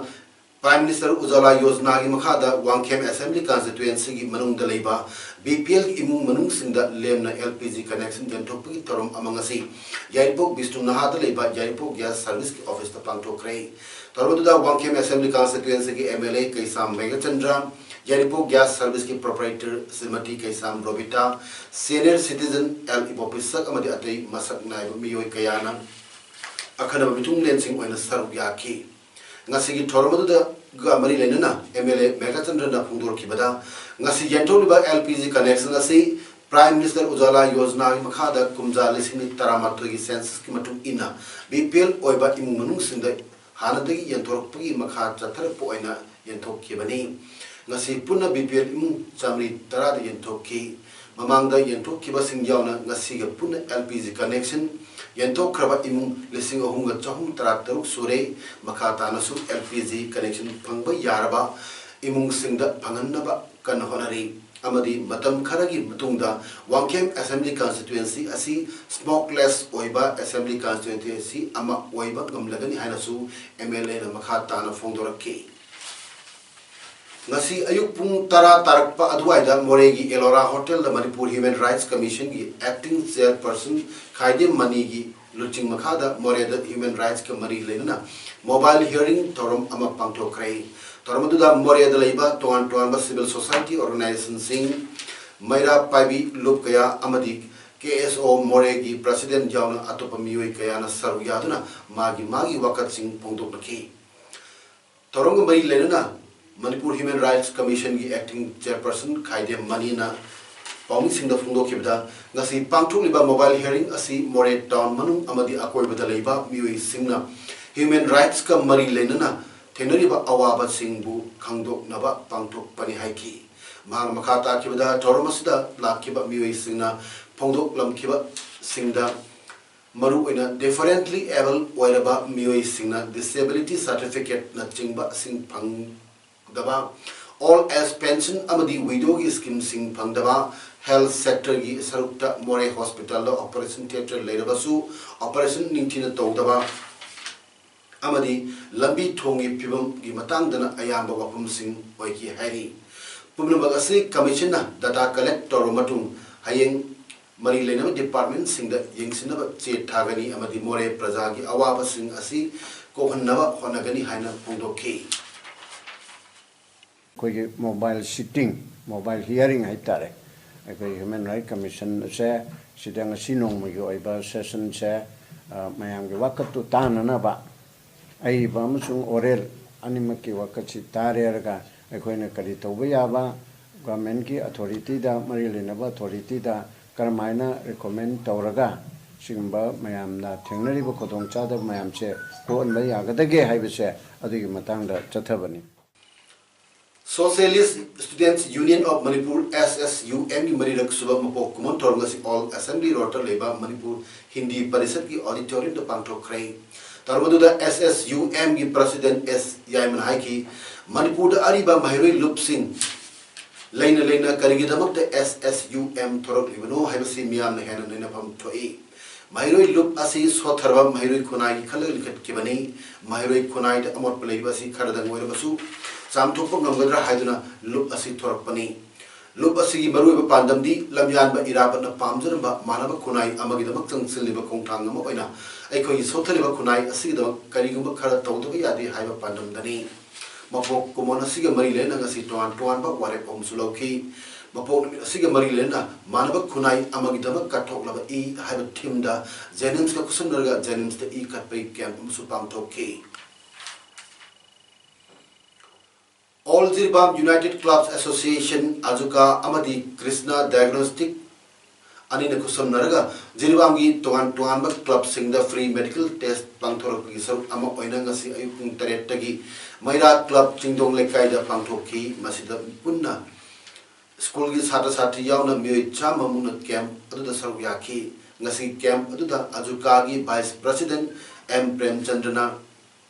Prime Minister Ujjwala Yojanaꯒꯤ ꯃꯈꯥꯗ ꯋꯥꯡꯈꯦꯝ Assembly Constituencyꯒꯤ ꯃꯅꯨꯡꯗ ꯂꯩꯕ BPL ꯏꯃꯨꯡ ꯃꯅꯨꯡꯁꯤꯡꯗ ꯂꯦꯝꯅ LPG connection ꯌꯦꯟꯊꯣꯛꯄꯒꯤ ꯊꯧꯔꯝ ꯑꯃ ꯉꯁꯤ ꯌꯥꯏꯔꯤꯄꯣꯛ ꯕꯤꯁꯅꯨ ꯅꯍꯥꯗ ꯂꯩꯕ ꯌꯥꯏꯔꯤꯄꯣꯛ Gas Serviceꯀꯤ officeꯇ ꯄꯥꯡꯊꯣꯛꯈ꯭ꯔꯦ꯫ ꯊꯧꯔꯝ ꯑꯗꯨꯗ ꯋꯥꯡꯈꯦꯝ Assembly Constituencyꯒꯤ MLA ꯀꯩꯁꯥꯝ ꯃꯦꯘꯆꯟꯗ꯭ꯔ, ꯌꯥꯏꯔꯤꯄꯣꯛ Gas Serviceꯀꯤ proprietor Shrimati Keisham Robita, senior citizen L Ibopishak ꯑꯃꯗꯤ ꯑꯇꯩ ꯃꯁꯛ ꯅꯥꯏꯕ ꯃꯤꯑꯣꯏ ꯀꯌꯥꯅ ꯑꯈꯟꯅꯕ ꯃꯤꯊꯨꯡꯂꯦꯟꯁꯤꯡ ꯑꯣꯏꯅ ꯁꯔꯨꯛ ꯌꯥꯈꯤ꯫ ꯉꯁꯤꯒꯤ ꯊꯧꯔꯝ ꯑꯗꯨꯗꯒ ꯃꯔꯤ ꯂꯩꯅꯅ MLA ꯃꯦꯘꯆꯟꯗ꯭ꯔꯅ ꯐꯣꯡꯗꯣꯔꯛꯈꯤꯕꯗ, ꯉꯁꯤ ꯌꯦꯟꯊꯣꯛꯂꯤꯕ LPG connection ꯑꯁꯤ Prime Minister Ujjwala Yojanaꯒꯤ ꯃꯈꯥꯗ ꯀꯨꯝꯖꯥ ꯂꯤꯁꯤꯡ ꯑꯅꯤ ꯇꯔꯥꯃꯥꯊꯣꯏꯒꯤ censusꯀꯤ ꯃꯇꯨꯡ ꯏꯟꯅ BPL ꯑꯣꯏꯕ ꯏꯃꯨꯡ ꯃꯅꯨꯡꯁꯤꯡꯗ ꯍꯥꯟꯅꯗꯒꯤ ꯌꯦꯟꯊꯣꯔꯛꯄꯒꯤ ꯃꯈꯥ ꯆꯠꯊꯔꯛꯄ ꯑꯣꯏꯅ ꯌꯦꯟꯊꯣꯛꯈꯤꯕꯅꯤ꯫ ꯉꯁꯤ ꯄꯨꯟꯅ BPL ꯏꯃꯨꯡ ꯆꯥꯃꯔꯤ ꯇꯔꯥꯗ ꯌꯦꯟꯊꯣꯛꯈꯤ꯫ ꯃꯃꯥꯡꯗ ꯌꯦꯟꯊꯣꯛꯈꯤꯕꯁꯤꯡ ꯌꯥꯎꯅ ꯉꯁꯤꯒ ꯄꯨꯟꯅ LPG connection ꯌꯦꯟꯊꯣꯛꯈ꯭ꯔꯕ ꯏꯃꯨꯡ ꯂꯤꯁꯤꯡ ꯑꯍꯨꯝꯒ ꯆꯍꯨꯝ ꯇꯔꯥꯇꯔꯨꯛ ꯁꯨꯔꯦ꯫ ꯃꯈꯥ ꯇꯥꯅꯁꯨ LPG connection ꯐꯪꯕ ꯌꯥꯔꯕ ꯏꯃꯨꯡꯁꯤꯡꯗ ꯐꯪꯍꯟꯅꯕ ꯀꯟꯅ ꯍꯣꯠꯅꯔꯤ꯫ ꯑꯃꯗꯤ ꯃꯇꯝ ꯈꯔꯒꯤ ꯃꯇꯨꯡꯗ ꯋꯥꯡꯈꯦꯝ Assembly Constituency ꯑꯁꯤ smokeless ꯑꯣꯏꯕ Assembly Constituency ꯑꯃ ꯑꯣꯏꯕ ꯉꯝꯂꯒꯅꯤ ꯍꯥꯏꯅꯁꯨ M L A ꯅ ꯃꯈꯥ ꯇꯥꯅ ꯐꯣꯡꯗꯣꯔꯛꯈꯤ꯫ ꯉꯁꯤ ꯑꯌꯨꯛ ꯄꯨꯡ ꯇꯔꯥ ꯇꯥꯔꯛꯄ ꯑꯗꯨꯋꯥꯏꯗ ꯃꯣꯔꯦꯒꯤ Ellora Hotel ꯗ Manipur Human Rights Commission ꯒꯤ Acting Chairperson ꯈꯥꯏꯗꯦꯝ ꯃꯅꯤꯒꯤ ꯂꯨꯆꯤꯡ ꯃꯈꯥꯗ ꯃꯣꯔꯦꯗ human rights ꯀ ꯃꯔꯤ ꯂꯩꯅꯅ mobile hearing ꯊꯧꯔꯝ ꯑꯃ ꯄꯥꯡꯊꯣꯛꯈ꯭ꯔꯦ꯫ ꯊꯧꯔꯝ ꯑꯗꯨꯗ ꯃꯣꯔꯦꯗ ꯂꯩꯕ ꯇꯣꯉꯥꯟ ꯇꯣꯉꯥꯟꯕ civil society organization ꯁꯤꯡ, ꯃꯩꯔꯥ ꯄꯥꯏꯕꯤ ꯂꯨꯞ ꯀꯌꯥ ꯑꯃꯗꯤ K S O ꯃꯣꯔꯦꯒꯤ president ꯌꯥꯎꯅ ꯑꯇꯣꯞꯄ ꯃꯤꯑꯣꯏ ꯀꯌꯥꯅ ꯁꯔꯨꯛ ꯌꯥꯗꯨꯅ ꯃꯥꯒꯤ ꯃꯥꯒꯤ ꯋꯥꯀꯠꯁꯤꯡ ꯐꯣꯡꯗꯣꯛꯅꯈꯤ꯫ ꯊꯧꯔꯝꯒ ꯃꯔꯤ ꯂꯩꯅꯅ Manipur Human Rights Commission ꯒꯤ Acting Chairperson ꯈꯥꯏꯗꯦꯝ ꯃꯅꯤꯅ ꯄꯥꯎꯃꯤꯁꯤꯡꯗ ꯐꯣꯡꯗꯣꯛꯈꯤꯕꯗ, ꯉꯁꯤ ꯄꯥꯡꯊꯣꯛꯂꯤꯕ mobile hearing ꯑꯁꯤ ꯃꯣꯔꯦ town ꯃꯅꯨꯡ ꯑꯃꯗꯤ ꯑꯀꯣꯏꯕꯗ ꯂꯩꯕ ꯃꯤꯑꯣꯏꯁꯤꯡꯅ human rights ꯀ ꯃꯔꯤ ꯂꯩꯅꯅ ꯊꯦꯡꯅꯔꯤꯕ ꯑꯋꯥꯕꯁꯤꯡꯕꯨ ꯈꯪꯗꯣꯛꯅꯕ ꯄꯥꯡꯊꯣꯛꯄꯅꯤ ꯍꯥꯏꯈꯤ꯫ ꯃꯍꯥꯛꯅ ꯃꯈꯥ ꯇꯥꯈꯤꯕꯗ, ꯊꯧꯔꯝ ꯑꯁꯤꯗ ꯂꯥꯛꯈꯤꯕ ꯃꯤꯑꯣꯏꯁꯤꯡꯅ ꯐꯣꯡꯗꯣꯛꯂꯝꯈꯤꯕꯁꯤꯡꯗ ꯃꯔꯨꯑꯣꯏꯅ differently able ꯑꯣꯏꯔꯕ ꯃꯤꯑꯣꯏꯁꯤꯡꯅ disability certificate ꯅꯆꯤꯡꯕꯁꯤꯡ ꯐꯪꯗꯕ, old age pension ꯑꯃꯗꯤ widow ꯒꯤ scheme ꯁꯤꯡ ꯐꯪꯗꯕ, health sector ꯒꯤ ꯁꯔꯨꯛꯇ ꯃꯣꯔꯦ hospital ꯗ operation theatre ꯂꯩꯔꯕꯁꯨ operation ꯅꯤꯡꯊꯤꯅ ꯇꯧꯗꯕ ꯑꯃꯗꯤ ꯂꯝꯕꯤ ꯊꯣꯡꯒꯤ ꯐꯤꯕꯝꯒꯤ ꯃꯇꯥꯡꯗꯅ ꯑꯌꯥꯝꯕ ꯋꯥꯐꯝꯁꯤꯡ ꯑꯣꯏꯈꯤ ꯍꯥꯏꯔꯤ꯫ ꯄꯨꯝꯅꯃꯛ ꯑꯁꯤ commission ꯅ data collect ꯇꯧꯔꯕ ꯃꯇꯨꯡ ꯍꯌꯦꯡ ꯃꯔꯤ ꯂꯩꯅꯕ department ꯁꯤꯡꯗ ꯌꯦꯡꯁꯤꯟꯅꯕ ꯆꯦ ꯊꯥꯒꯅꯤ ꯑꯃꯗꯤ ꯃꯣꯔꯦ ꯄ꯭ꯔꯖꯥꯒꯤ ꯑꯋꯥꯕꯁꯤꯡ ꯑꯁꯤ ꯀꯣꯛꯍꯟꯅꯕ ꯍꯣꯠꯅꯒꯅꯤ ꯍꯥꯏꯅ ꯐꯣꯡꯗꯣꯛꯈꯤ꯫ ꯑꯩꯈꯣꯏꯒꯤ mobile sitting, mobile hearing ꯍꯥꯏ ꯇꯥꯔꯦ, ꯑꯩꯈꯣꯏ Human Rights Commission ꯑꯁꯦ ꯁꯤꯗ ꯉꯁꯤ ꯅꯣꯡꯃꯒꯤ ꯑꯣꯏꯕ session ꯁꯦ, ꯑ, ꯃꯌꯥꯝꯒꯤ ꯋꯥꯀꯠꯇꯨ ꯇꯥꯅꯅꯕ ꯑꯏꯕ ꯑꯃꯁꯨꯡ oral ꯑꯅꯤꯃꯛꯀꯤ ꯋꯥꯀꯠꯁꯤ ꯇꯥꯔꯦꯔꯒ ꯑꯩꯈꯣꯏꯅ ꯀꯔꯤ ꯇꯧꯕ ꯌꯥꯕ, government ꯀꯤ authority ꯗ, ꯃꯔꯤ ꯂꯩꯅꯕ authority ꯗ ꯀꯔꯝꯍꯥꯏꯅ recommend ꯇꯧꯔꯒ ꯁꯤꯒꯨꯝꯕ ꯃꯌꯥꯝꯅ ꯊꯦꯡꯅꯔꯤꯕ ꯈꯨꯗꯣꯡꯆꯥꯗꯕ ꯃꯌꯥꯝꯁꯦ ꯀꯣꯛꯍꯟꯕ ꯌꯥꯒꯗꯒꯦ ꯍꯥꯏꯕꯁꯦ ꯑꯗꯨꯒꯤ ꯃꯇꯥꯡꯗ ꯆꯠꯊꯕꯅꯤ꯫ Socialist Students Union of Manipur, S S U M ꯒꯤ ꯃꯔꯤꯔꯛ ꯁꯨꯕ ꯃꯄꯣꯛ ꯀꯨꯝꯑꯣꯟ ꯊꯧꯔꯝ ꯑꯁꯤ Old Assembly Road ꯇ ꯂꯩꯕ ꯃꯅꯤꯄꯨꯔ ꯍꯤꯟꯗꯤ ꯄꯔꯤꯁꯠꯀꯤ auditorium ꯗ ꯄꯥꯡꯊꯣꯛꯈ꯭ꯔꯦ꯫ ꯊꯧꯔꯝ ꯑꯗꯨꯗ S S U M ꯒꯤ president S ꯌꯥꯏꯃꯅ ꯍꯥꯏꯈꯤ, ꯃꯅꯤꯄꯨꯔꯗ ꯑꯔꯤꯕ ꯃꯍꯩꯔꯣꯏ ꯂꯨꯞꯁꯤꯡ ꯂꯩꯅ ꯂꯩꯅ ꯀꯔꯤꯒꯤꯗꯃꯛꯇ S S U M ꯊꯣꯔꯛꯂꯤꯕꯅꯣ ꯍꯥꯏꯕꯁꯤ ꯃꯤꯌꯥꯝꯅ ꯍꯦꯟꯅ ꯅꯩꯅꯐꯝ ꯊꯣꯛꯏ꯫ ꯃꯍꯩꯔꯣꯏ ꯂꯨꯞ ꯑꯁꯤ ꯁꯣꯠꯊꯔꯕ ꯃꯍꯩꯔꯣꯏ ꯈꯨꯟꯅꯥꯏꯒꯤ ꯈꯜꯂꯒ ꯂꯤꯡꯈꯠꯈꯤꯕꯅꯤ꯫ ꯃꯍꯩꯔꯣꯏ ꯈꯨꯟꯅꯥꯏꯗ ꯑꯃꯣꯠꯄ ꯂꯩꯕ ꯑꯁꯤ ꯈꯔꯗꯪ ꯑꯣꯏꯔꯕꯁꯨ ꯆꯥꯝꯊꯣꯛꯄ ꯉꯝꯒꯗ꯭ꯔꯥ ꯍꯥꯏꯗꯨꯅ ꯂꯨꯞ ꯑꯁꯤ ꯊꯣꯔꯛꯄꯅꯤ꯫ ꯂꯨꯞ ꯑꯁꯤꯒꯤ ꯃꯔꯨꯑꯣꯏꯕ ꯄꯥꯟꯗꯝꯗꯤ ꯂꯝꯌꯥꯟꯕ ꯏꯔꯥꯕꯠꯅ ꯄꯥꯝꯖꯔꯝꯕ ꯃꯥꯟꯅꯕ ꯈꯨꯟꯅꯥꯏ ꯑꯃꯒꯤꯗꯃꯛ ꯆꯪꯁꯤꯜꯂꯤꯕ ꯈꯣꯡꯊꯥꯡ ꯑꯃ ꯑꯣꯏꯅ ꯑꯩꯈꯣꯏꯒꯤ ꯁꯣꯠꯊꯔꯤꯕ ꯈꯨꯟꯅꯥꯏ ꯑꯁꯤꯒꯤꯗꯃꯛ ꯀꯔꯤꯒꯨꯝꯕ ꯈꯔ ꯇꯧꯗꯕ ꯌꯥꯗꯦ ꯍꯥꯏꯕ ꯄꯥꯟꯗꯝꯗꯅꯤ꯫ ꯃꯄꯣꯛ ꯀꯨꯝꯑꯣꯟ ꯑꯁꯤꯒ ꯃꯔꯤ ꯂꯩꯅꯅ ꯉꯁꯤ ꯇꯣꯉꯥꯟ ꯇꯣꯉꯥꯟꯕ ꯋꯥꯔꯦꯞ ꯑꯃꯁꯨ ꯂꯧꯈꯤ꯫ ꯃꯄꯣꯛ ꯅꯨꯃꯤꯠ ꯑꯁꯤꯒ ꯃꯔꯤ ꯂꯩꯅꯅ ꯃꯥꯟꯅꯕ ꯈꯨꯟꯅꯥꯏ ꯑꯃꯒꯤꯗꯃꯛ ꯀꯠꯊꯣꯛꯂꯕ ꯏ ꯍꯥꯏꯕ ꯊꯤꯝꯗ ꯖꯦꯅꯤꯝꯁꯀ ꯈꯨꯠꯁꯝꯅꯔꯒ ꯖꯦꯅꯤꯝꯁꯇ ꯏ ꯀꯠꯄꯒꯤ ꯀꯦꯝꯞ ꯑꯃꯁꯨ ꯄꯥꯡꯊꯣꯛꯈꯤ꯫ All Jiribam United Clubs Association, ꯑꯖꯨꯀꯥ, ꯑꯃꯗꯤ ꯀ꯭ꯔꯤꯁꯅ ꯗꯥꯏꯒꯅꯣꯁꯇꯤꯛ ꯑꯅꯤꯅ ꯈꯨꯠꯁꯝꯅꯔꯒ ꯖꯤꯔꯤꯕꯥꯝꯒꯤ ꯇꯣꯉꯥꯟ ꯇꯣꯉꯥꯟꯕ ꯀ꯭ꯂꯕꯁꯤꯡꯗ ꯐ꯭ꯔꯤ ꯃꯦꯗꯤꯀꯦꯜ ꯇꯦꯁ ꯄꯥꯡꯊꯣꯔꯛꯄꯒꯤ ꯁꯔꯨꯛ ꯑꯃ ꯑꯣꯏꯅ ꯉꯁꯤ ꯑꯌꯨꯛ ꯄꯨꯡ ꯇꯔꯦꯠꯇꯒꯤ ꯃꯩꯔꯥ ꯀ꯭ꯂꯕ ꯆꯤꯡꯗꯣꯡ ꯂꯩꯀꯥꯏꯗ ꯄꯥꯡꯊꯣꯛꯈꯤ꯫ ꯃꯁꯤꯗ ꯄꯨꯟꯅ ꯁ꯭ꯀꯨꯜꯒꯤ ꯁꯥꯇ꯭ꯔ ꯁꯥꯇ꯭ꯔꯤ ꯌꯥꯎꯅ ꯃꯤꯑꯣꯏ ꯆꯥꯝꯃꯃꯨꯛꯅ ꯀꯦꯝꯞ ꯑꯗꯨꯗ ꯁꯔꯨꯛ ꯌꯥꯈꯤ꯫ ꯉꯁꯤ ꯀꯦꯝꯞ ꯑꯗꯨꯗ ꯑꯖꯨꯀꯥꯒꯤ ꯚꯥꯏꯁ ꯄ꯭ꯔꯁꯤꯗꯦꯟꯠ ꯑꯦꯝ ꯄ꯭ꯔꯦꯝꯆꯟꯗ꯭ꯔꯅ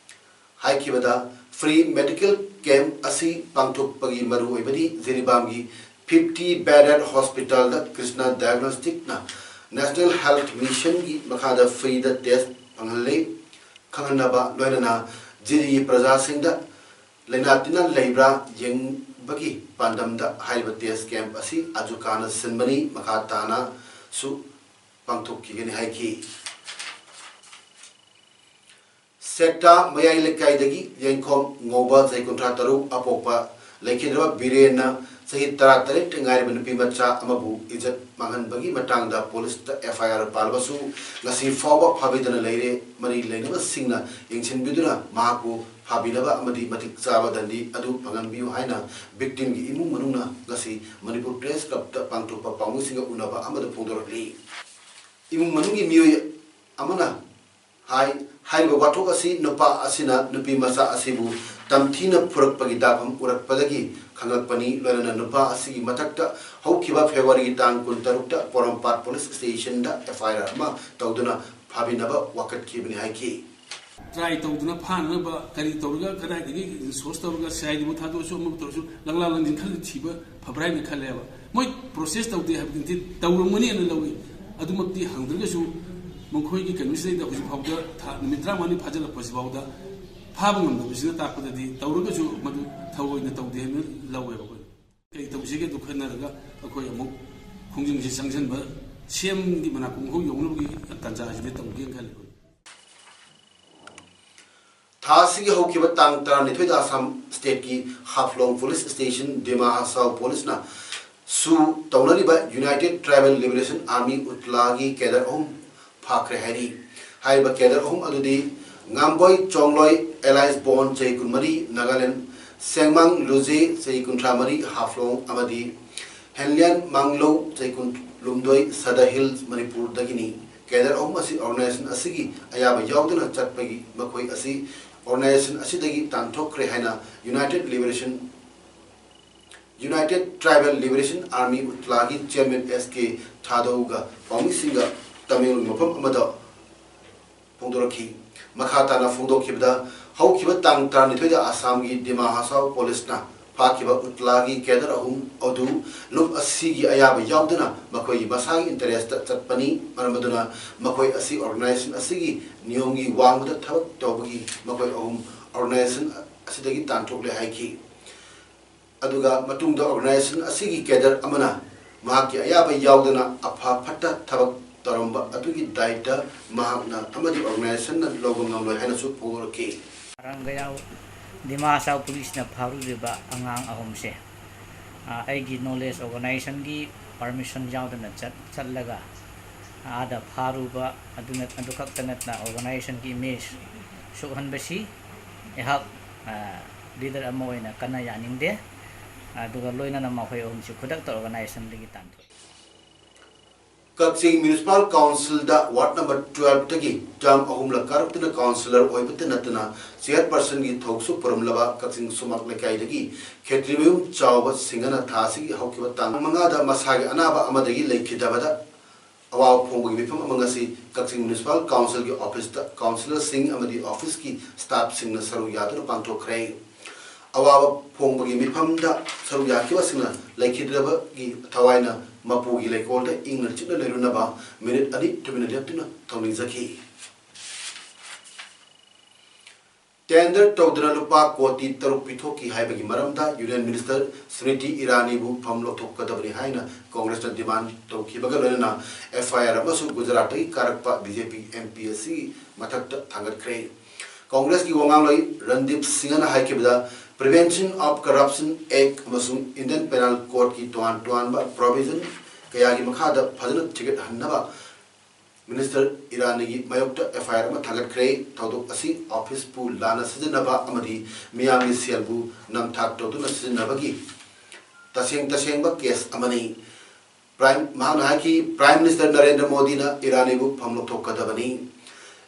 ꯍꯥꯏꯈꯤꯕꯗ, ꯐ꯭ꯔꯤ ꯃꯦꯗꯤꯀꯦꯜ ꯀꯦꯝꯞ ꯑꯁꯤ ꯄꯥꯡꯊꯣꯛꯄꯒꯤ ꯃꯔꯨꯑꯣꯏꯕꯗꯤ ꯖꯤꯔꯤꯕꯥꯝꯒꯤ ꯐꯤꯐꯇꯤ ꯕꯦꯗꯦꯗ ꯍꯣꯁꯄꯤꯇꯥꯜꯗ ꯀ꯭ꯔꯤꯁꯅ ꯗꯥꯏꯒꯅꯣꯁꯇꯤꯛꯅ ꯅꯦꯁꯅꯦꯜ ꯍꯦꯜꯊ ꯃꯤꯁꯟꯒꯤ ꯃꯈꯥꯗ ꯐ꯭ꯔꯤꯗ ꯇꯦꯁ ꯐꯪꯍꯜꯂꯤ꯫ ꯈꯪꯍꯟꯅꯕ ꯂꯣꯏꯅꯅ ꯖꯤꯔꯤꯒꯤ ꯄ꯭ꯔꯖꯥꯁꯤꯡꯗ ꯂꯥꯏꯅꯥ ꯇꯤꯟꯅꯥ ꯂꯩꯕ꯭ꯔꯥ ꯌꯦꯡꯕꯒꯤ ꯄꯥꯟꯗꯝꯗ ꯍꯥꯏꯔꯤꯕ ꯇꯦꯁ ꯀꯦꯝꯞ ꯑꯁꯤ ꯑꯖꯨꯀꯥꯅ ꯁꯤꯟꯕꯅꯤ꯫ ꯃꯈꯥ ꯇꯥꯅꯁꯨ ꯄꯥꯡꯊꯣꯛꯈꯤꯒꯅꯤ ꯍꯥꯏꯈꯤ꯫ ꯁꯦꯛꯇꯥ ꯃꯌꯥꯏ ꯂꯩꯀꯥꯏꯗꯒꯤ ꯌꯦꯡꯈꯣꯝ ꯉꯧꯕ, ꯆꯍꯤ ꯀꯨꯟꯊ꯭ꯔꯥ ꯇꯔꯨꯛ, ꯑꯄꯣꯛꯄ ꯂꯩꯈꯤꯗ꯭ꯔꯕ ꯕꯤꯔꯦꯟꯅ ꯆꯍꯤ ꯇꯔꯥ ꯇꯔꯦꯠꯇ ꯉꯥꯏꯔꯤꯕ ꯅꯨꯄꯤ ꯃꯆꯥ ꯑꯃꯕꯨ ꯏꯖꯠ ꯃꯥꯡꯍꯟꯕꯒꯤ ꯃꯇꯥꯡꯗ ꯄꯨꯂꯤꯁꯇ ꯑꯦꯐ ꯑꯥꯏ ꯑꯥꯔ ꯄꯥꯜꯂꯕꯁꯨ ꯉꯁꯤ ꯐꯥꯎꯕ ꯐꯥꯕꯤꯗꯅ ꯂꯩꯔꯦ꯫ ꯃꯔꯤ ꯂꯩꯅꯕꯁꯤꯡꯅ ꯌꯦꯡꯁꯤꯟꯕꯤꯗꯨꯅ ꯃꯍꯥꯛꯄꯨ ꯐꯥꯕꯤꯅꯕ ꯑꯃꯗꯤ ꯃꯇꯤꯛ ꯆꯥꯕ ꯗꯟꯗꯤ ꯑꯗꯨ ꯐꯪꯍꯟꯕꯤꯌꯨ ꯍꯥꯏꯅ ꯚꯤꯛꯇꯤꯝꯒꯤ ꯏꯃꯨꯡ ꯃꯅꯨꯡꯅ ꯉꯁꯤ ꯃꯅꯤꯄꯨꯔ ꯄ꯭ꯔꯦꯁ ꯀ꯭ꯂꯕꯇ ꯄꯥꯡꯊꯣꯛꯄ ꯄꯥꯎꯃꯤꯁꯤꯡꯒ ꯎꯅꯕ ꯑꯃꯗ ꯐꯣꯡꯗꯣꯔꯛꯂꯤ꯫ ꯏꯃꯨꯡ ꯃꯅꯨꯡꯒꯤ ꯃꯤꯑꯣꯏ ꯑꯃꯅ ꯍꯥꯏ, ꯍꯥꯏꯔꯤꯕ ꯋꯥꯊꯣꯛ ꯑꯁꯤ ꯅꯨꯄꯥ ꯑꯁꯤꯅ ꯅꯨꯄꯤ ꯃꯆꯥ ꯑꯁꯤꯕꯨ ꯇꯝꯊꯤꯅ ꯐꯨꯔꯛꯄꯒꯤ ꯗꯥꯛꯐꯝ ꯎꯔꯛꯄꯗꯒꯤ ꯈꯪꯂꯛꯄꯅꯤ꯫ ꯂꯣꯏꯅꯅ ꯅꯨꯄꯥ ꯑꯁꯤꯒꯤ ꯃꯊꯛꯇ ꯍꯧꯈꯤꯕ ꯐꯦꯕ꯭ꯔꯨꯋꯥꯔꯤꯒꯤ ꯇꯥꯡ ꯀꯨꯟꯇꯔꯨꯛꯇ ꯄꯣꯔꯣꯝꯄꯥꯠ ꯄꯨꯂꯤꯁ ꯁ꯭ꯇꯦꯁꯟꯗ ꯑꯦꯐ ꯑꯥꯏ ꯑꯥꯔ ꯑꯃ ꯇꯧꯗꯨꯅ ꯐꯥꯕꯤꯅꯕ ꯋꯥꯀꯠꯈꯤꯕꯅꯤ ꯍꯥꯏꯈꯤ꯫ ꯇ꯭ꯔꯥꯏ ꯇꯧꯗꯅ ꯐꯥꯅꯅꯕ ꯀꯔꯤ ꯇꯧꯔꯒ, ꯀꯗꯥꯏꯗꯒꯤ ꯔꯤꯁꯣꯔꯁ ꯇꯧꯔꯒ, ꯁꯤ ꯑꯥꯏ ꯗꯤꯕꯨ ꯊꯥꯗꯣꯛꯑꯁꯨ, ꯑꯃꯕꯨ ꯇꯧꯔꯁꯨ, ꯂꯪꯂꯥ ꯂꯪꯖꯤꯟ ꯈꯔꯗꯤ ꯊꯤꯕ ꯐꯕ꯭ꯔꯥ ꯍꯥꯏꯅ ꯈꯜꯂꯦꯕ꯫ ꯃꯣꯏ ꯄ꯭ꯔꯣꯁꯦꯁ ꯇꯧꯗꯦ ꯍꯥꯏꯕꯗꯤ ꯅꯠꯇꯦ, ꯇꯧꯔꯝꯒꯅꯤ ꯍꯥꯏꯅ ꯂꯧꯏ꯫ ꯑꯗꯨꯃꯛꯇꯤ ꯍꯪꯗ꯭ꯔꯒꯁꯨ, ꯃꯈꯣꯏꯒꯤ ꯀꯩꯅꯣꯁꯤꯗꯩꯗ ꯍꯧꯖꯤꯛ ꯐꯥꯎꯗ ꯊꯥ, ꯅꯨꯃꯤꯠ ꯇꯔꯥꯃꯉꯥꯅꯤ ꯐꯥꯖꯤꯜꯂꯛꯄꯁꯤꯐꯥꯎꯗ ꯐꯥꯕ ꯉꯝꯗꯕꯁꯤꯅ ꯇꯥꯛꯄꯗꯗꯤ, ꯇꯧꯔꯒꯁꯨ ꯃꯗꯨ ꯊꯑꯣꯏꯅ ꯇꯧꯗꯦ ꯍꯥꯏꯅ ꯂꯧꯋꯦꯕ ꯑꯩꯈꯣꯏꯅ꯫ ꯀꯔꯤ ꯇꯧꯁꯤꯒꯦ ꯑꯗꯨ ꯈꯟꯅꯔꯒ ꯑꯩꯈꯣꯏ ꯑꯃꯨꯛ ꯈꯣꯡꯖꯪꯁꯤ ꯆꯪꯁꯤꯟꯕ, ꯁꯤ ꯑꯦꯝꯒꯤ ꯃꯅꯥꯀꯣꯡ ꯐꯥꯎ ꯌꯧꯅꯕꯒꯤ ꯇꯥꯟꯖꯥ ꯑꯁꯤꯗ ꯇꯧꯒꯦꯅ ꯈꯜꯂꯤ ꯑꯩꯈꯣꯏ꯫ ꯊꯥ ꯑꯁꯤꯒꯤ ꯍꯧꯈꯤꯕ ꯇꯥꯡ ꯇꯔꯥꯅꯤꯊꯣꯏꯗ ꯑꯁꯥꯝ ꯁ꯭ꯇꯦꯠꯀꯤ ꯍꯥꯐꯂꯣꯡ ꯄꯨꯂꯤꯁ ꯁ꯭ꯇꯦꯁꯟ, ꯗꯤꯃꯥ ꯍꯁꯥꯎ ꯄꯨꯂꯤꯁꯅ ꯁꯨ ꯇꯧꯅꯔꯤꯕ ꯌꯨꯅꯥꯏꯇꯦꯗ ꯇ꯭ꯔꯥꯏꯕꯦꯜ ꯂꯤꯕꯔꯦꯁꯟ ꯑꯥꯔꯃꯤ, ꯎꯠꯂꯥꯒꯤ ꯀꯦꯗꯔ ꯑꯍꯨꯝ ꯐꯥꯈ꯭ꯔꯦ ꯍꯥꯏꯔꯤ꯫ ꯍꯥꯏꯔꯤꯕ ꯀꯦꯗꯔ ꯑꯍꯨꯝ ꯑꯗꯨꯗꯤ ꯉꯥꯝꯕꯣꯏ ꯆꯣꯡꯂꯣꯏ ꯑꯦꯂꯥꯏꯁ ꯕꯣꯟ, ꯆꯍꯤ ꯀꯨꯟꯃꯔꯤ, ꯅꯥꯒꯥꯂꯦꯟ, ꯁꯦꯡꯃꯥꯡ ꯂꯨꯖꯦ, ꯆꯍꯤ ꯀꯨꯟꯊ꯭ꯔꯥ ꯃꯔꯤ, ꯍꯥꯐꯂꯣꯡ, ꯑꯃꯗꯤ ꯍꯦꯟꯂꯤꯌꯥꯟ ꯃꯥꯡꯂꯧ, ꯆꯍꯤ ꯀꯨꯟꯍꯨꯝꯗꯣꯏ, ꯁꯗꯥ ꯍꯤꯜꯁ, ꯃꯅꯤꯄꯨꯔꯗꯒꯤꯅꯤ꯫ ꯀꯦꯗꯔ ꯑꯍꯨꯝ ꯑꯁꯤ ꯑꯣꯔꯒꯅꯥꯏꯖꯦꯁꯟ ꯑꯁꯤꯒꯤ ꯑꯌꯥꯕ ꯌꯥꯎꯗꯅ ꯆꯠꯄꯒꯤ ꯃꯈꯣꯏ ꯑꯁꯤ ꯑꯣꯔꯒꯅꯥꯏꯖꯦꯁꯟ ꯑꯁꯤꯗꯒꯤ ꯇꯥꯟꯊꯣꯛꯈ꯭ꯔꯦ ꯍꯥꯏꯅ united liberation, united tribal liberation army, ꯎꯠꯂꯥꯒꯤ ꯆꯤꯌꯔꯃꯦꯟ ꯑꯦꯁ ꯀꯦ ꯊꯥꯗꯧꯒ ꯄꯥꯎꯃꯤꯁꯤꯡꯒ ꯇꯃꯦꯡꯂꯣꯡ ꯃꯐꯝ ꯑꯃꯗ ꯐꯣꯡꯗꯣꯔꯛꯈꯤ꯫ ꯃꯈꯥ ꯇꯥꯅ ꯐꯣꯡꯗꯣꯛꯈꯤꯕꯗ, ꯍꯧꯈꯤꯕ ꯇꯥꯡ ꯇꯔꯥꯅꯤꯊꯣꯏꯗ ꯑꯁꯥꯝꯒꯤ ꯗꯤꯃꯥ ꯍꯁꯥꯎ ꯄꯨꯂꯤꯁꯅ ꯐꯥꯈꯤꯕ ꯎꯠꯂꯥꯒꯤ ꯀꯦꯗꯔ ꯑꯍꯨꯝ ꯑꯗꯨ ꯂꯨꯞ ꯑꯁꯤꯒꯤ ꯑꯌꯥꯕ ꯌꯥꯎꯗꯅ ꯃꯈꯣꯏꯒꯤ ꯃꯁꯥꯒꯤ ꯏꯟꯇꯔꯦꯁꯇ ꯆꯠꯄꯅꯤ꯫ ꯃꯔꯝ ꯑꯗꯨꯅ ꯃꯈꯣꯏ ꯑꯁꯤ ꯑꯣꯔꯒꯅꯥꯏꯖꯦꯁꯟ ꯑꯁꯤꯒꯤ ꯅꯤꯌꯣꯝꯒꯤ ꯋꯥꯡꯃꯗ ꯊꯕꯛ ꯇꯧꯕꯒꯤ ꯃꯈꯣꯏ ꯑꯍꯨꯝ ꯑꯣꯔꯒꯅꯥꯏꯖꯦꯁꯟ ꯑꯁꯤꯗꯒꯤ ꯇꯥꯟꯊꯣꯛꯂꯦ ꯍꯥꯏꯈꯤ꯫ ꯑꯗꯨꯒ ꯃꯇꯨꯡꯗ ꯑꯣꯔꯒꯅꯥꯏꯖꯦꯁꯟ ꯑꯁꯤꯒꯤ ꯀꯦꯗꯔ ꯑꯃꯅ ꯃꯍꯥꯛꯀꯤ ꯑꯌꯥꯕ ꯌꯥꯎꯗꯅ ꯑꯐ ꯐꯠꯇ ꯊꯕꯛ ꯇꯧꯔꯝꯕ ꯑꯗꯨꯒꯤ ꯗꯥꯏꯇ ꯃꯍꯥꯛꯅ ꯑꯃꯗꯤ ꯑꯣꯔꯒꯅꯥꯏꯖꯦꯁꯟꯅ ꯂꯧꯕ ꯉꯝꯂꯣꯏ ꯍꯥꯏꯅꯁꯨ ꯐꯣꯡꯗꯣꯔꯛꯈꯤ꯫ ꯉꯔꯥꯡ ꯒꯌꯥꯎ ꯗꯤꯃꯥ ꯍꯁꯥꯎ ꯄꯨꯂꯤꯁꯅ ꯐꯥꯔꯨꯔꯤꯕ ꯑꯉꯥꯡ ꯑꯍꯨꯝꯁꯦ, ꯑ, ꯑꯩꯒꯤ ꯅꯣꯂꯦꯖ ꯑꯣꯔꯒꯅꯥꯏꯖꯦꯁꯟꯒꯤ ꯄꯔꯃꯤꯁꯟ ꯌꯥꯎꯗꯅ ꯆꯠ-, ꯆꯠꯂꯒ ꯑꯥꯗ ꯐꯥꯔꯨꯕ ꯑꯗꯨꯅ, ꯑꯗꯨ ꯈꯛꯇ ꯅꯠꯇꯅ ꯑꯣꯔꯒꯅꯥꯏꯖꯦꯁꯟꯒꯤ ꯏꯃꯦꯖ ꯁꯣꯛꯍꯟꯕꯁꯤ ꯑꯩꯍꯥꯛ, ꯑ, ꯂꯤꯗꯔ ꯑꯃ ꯑꯣꯏꯅ ꯀꯟꯅ ꯌꯥꯅꯤꯡꯗꯦ꯫ ꯑꯗꯨꯒ ꯂꯣꯏꯅꯅ ꯃꯈꯣꯏ ꯑꯍꯨꯝꯁꯤ ꯈꯨꯗꯛꯇ ꯑꯣꯔꯒꯅꯥꯏꯖꯦꯁꯟꯗꯒꯤ ꯇꯥꯟꯊꯣꯛꯏ꯫ ꯀꯛꯆꯤꯡ ꯃ꯭ꯌꯨꯅꯤꯁꯤꯄꯥꯜ ꯀꯥꯎꯟꯁꯤꯜꯗ ꯋꯥꯔꯗ ꯅꯝꯕꯔ ꯇꯨꯋꯦꯜꯐꯇꯒꯤ ꯇꯔꯝ ꯑꯍꯨꯝꯂꯛ ꯀꯥꯔꯛꯇꯨꯅ ꯀꯥꯎꯟꯁꯤꯂꯔ ꯑꯣꯏꯕꯇ ꯅꯠꯇꯅ ꯆꯤꯌꯔꯄꯔꯁꯟꯒꯤ ꯊꯧꯁꯨ ꯄꯨꯔꯝꯂꯕ ꯀꯛꯆꯤꯡ ꯁꯨꯃꯥꯛ ꯂꯩꯀꯥꯏꯗꯒꯤ ꯈꯦꯇ꯭ꯔꯤꯃꯌꯨꯝ ꯆꯥꯎꯕ ꯁꯤꯡꯍꯅ ꯊꯥ ꯑꯁꯤꯒꯤ ꯍꯧꯈꯤꯕ ꯇꯥꯡ ꯃꯉꯥꯗ ꯃꯁꯥꯒꯤ ꯑꯅꯥꯕ ꯑꯃꯗꯒꯤ ꯂꯩꯈꯤꯗꯕꯗ ꯑꯋꯥꯕ ꯐꯣꯡꯕꯒꯤ ꯃꯤꯐꯝ ꯑꯃ ꯉꯁꯤ ꯀꯛꯆꯤꯡ ꯃ꯭ꯌꯨꯅꯤꯁꯤꯄꯥꯜ ꯀꯥꯎꯟꯁꯤꯜꯒꯤ ꯑꯣꯐꯤꯁꯇ ꯀꯥꯎꯟꯁꯤꯂꯔꯁꯤꯡ ꯑꯃꯗꯤ ꯑꯣꯐꯤꯁꯀꯤ ꯁ꯭ꯇꯥꯐꯁꯤꯡꯅ ꯁꯔꯨꯛ ꯌꯥꯗꯨꯅ ꯄꯥꯡꯊꯣꯛꯈ꯭ꯔꯦ꯫ ꯑꯋꯥꯕ ꯐꯣꯡꯕꯒꯤ ꯃꯤꯐꯝꯗ ꯁꯔꯨꯛ ꯌꯥꯈꯤꯕꯁꯤꯡꯅ ꯂꯩꯈꯤꯗ꯭ꯔꯕꯒꯤ ꯊꯋꯥꯏꯅ ꯃꯄꯨꯒꯤ ꯂꯩꯀꯣꯜꯗ ꯏꯪꯅ ꯆꯤꯛꯅ ꯂꯩꯔꯨꯅꯕ ꯃꯤꯅꯤꯠ ꯑꯅꯤ ꯇꯨꯃꯤꯟꯅ ꯂꯦꯞꯇꯨꯅ ꯊꯧꯅꯤꯖꯈꯤ꯫ ꯇꯦꯟꯗꯔ ꯇꯧꯗꯅ ꯂꯨꯄꯥ ꯀꯣꯇꯤ ꯇꯔꯨꯛ ꯄꯤꯊꯣꯛꯈꯤ ꯍꯥꯏꯕꯒꯤ ꯃꯔꯝꯗ ꯌꯨꯅꯤꯌꯟ ꯃꯤꯅꯤꯁꯇꯔ ꯁ꯭ꯃ꯭ꯔꯤꯇꯤ ꯏꯔꯥꯅꯤꯕꯨ ꯐꯝ ꯂꯧꯊꯣꯛꯀꯗꯕꯅꯤ ꯍꯥꯏꯅ ꯀꯣꯡꯒ꯭ꯔꯦꯁꯅ ꯗꯤꯃꯥꯟ ꯇꯧꯈꯤꯕꯒ ꯂꯣꯏꯅꯅ ꯑꯦꯐ ꯑꯥꯏ ꯑꯥꯔ ꯑꯃꯁꯨ ꯒꯨꯖꯔꯥꯠꯇꯒꯤ ꯀꯥꯔꯛꯄ B J P M P ꯑꯁꯤꯒꯤ ꯃꯊꯛꯇ ꯊꯥꯡꯒꯠꯈ꯭ꯔꯦ꯫ ꯀꯣꯡꯒ꯭ꯔꯦꯁꯀꯤ ꯋꯥꯉꯥꯡꯂꯣꯏ ꯔꯟꯗꯤꯞ ꯁꯤꯡꯍꯅ ꯍꯥꯏꯈꯤꯕꯗ, Prevention of Corruption Act ꯑꯃꯁꯨꯡ ꯏꯟꯗꯤꯌꯟ ꯄꯦꯅꯥꯜ ꯀꯣꯗꯀꯤ ꯇꯣꯉꯥꯟ ꯇꯣꯉꯥꯟꯕ ꯄ꯭ꯔꯣꯚꯤꯖꯟ ꯀꯌꯥꯒꯤ ꯃꯈꯥꯗ ꯐꯖꯅ ꯊꯤꯒꯠꯍꯟꯅꯕ ꯃꯤꯅꯤꯁꯇꯔ ꯏꯔꯥꯅꯤꯒꯤ ꯃꯥꯌꯣꯛꯇ ꯑꯦꯐ ꯑꯥꯏ ꯑꯥꯔ ꯑꯃ ꯊꯥꯡꯒꯠꯈ꯭ꯔꯦ꯫ ꯊꯧꯗꯣꯛ ꯑꯁꯤ ꯑꯣꯐꯤꯁꯄꯨ ꯂꯥꯟꯅ ꯁꯤꯖꯤꯟꯅꯕ ꯑꯃꯗꯤ ꯃꯤꯌꯥꯝꯒꯤ ꯁꯦꯜꯕꯨ ꯅꯝꯊꯥꯛ ꯇꯧꯗꯨꯅ ꯁꯤꯖꯤꯟꯅꯕꯒꯤ ꯇꯁꯦꯡ ꯇꯁꯦꯡꯕ ꯀꯦꯁ ꯑꯃꯅꯤ꯫ ꯄ꯭ꯔꯥꯏꯝ, ꯃꯍꯥꯛꯅ ꯍꯥꯏꯈꯤ, ꯄ꯭ꯔꯥꯏꯝ ꯃꯤꯅꯤꯁꯇꯔ ꯅꯔꯦꯟꯗ꯭ꯔ ꯃꯣꯗꯤꯅ ꯏꯔꯥꯅꯤꯕꯨ ꯐꯝ ꯂꯧꯊꯣꯛꯀꯗꯕꯅꯤ꯫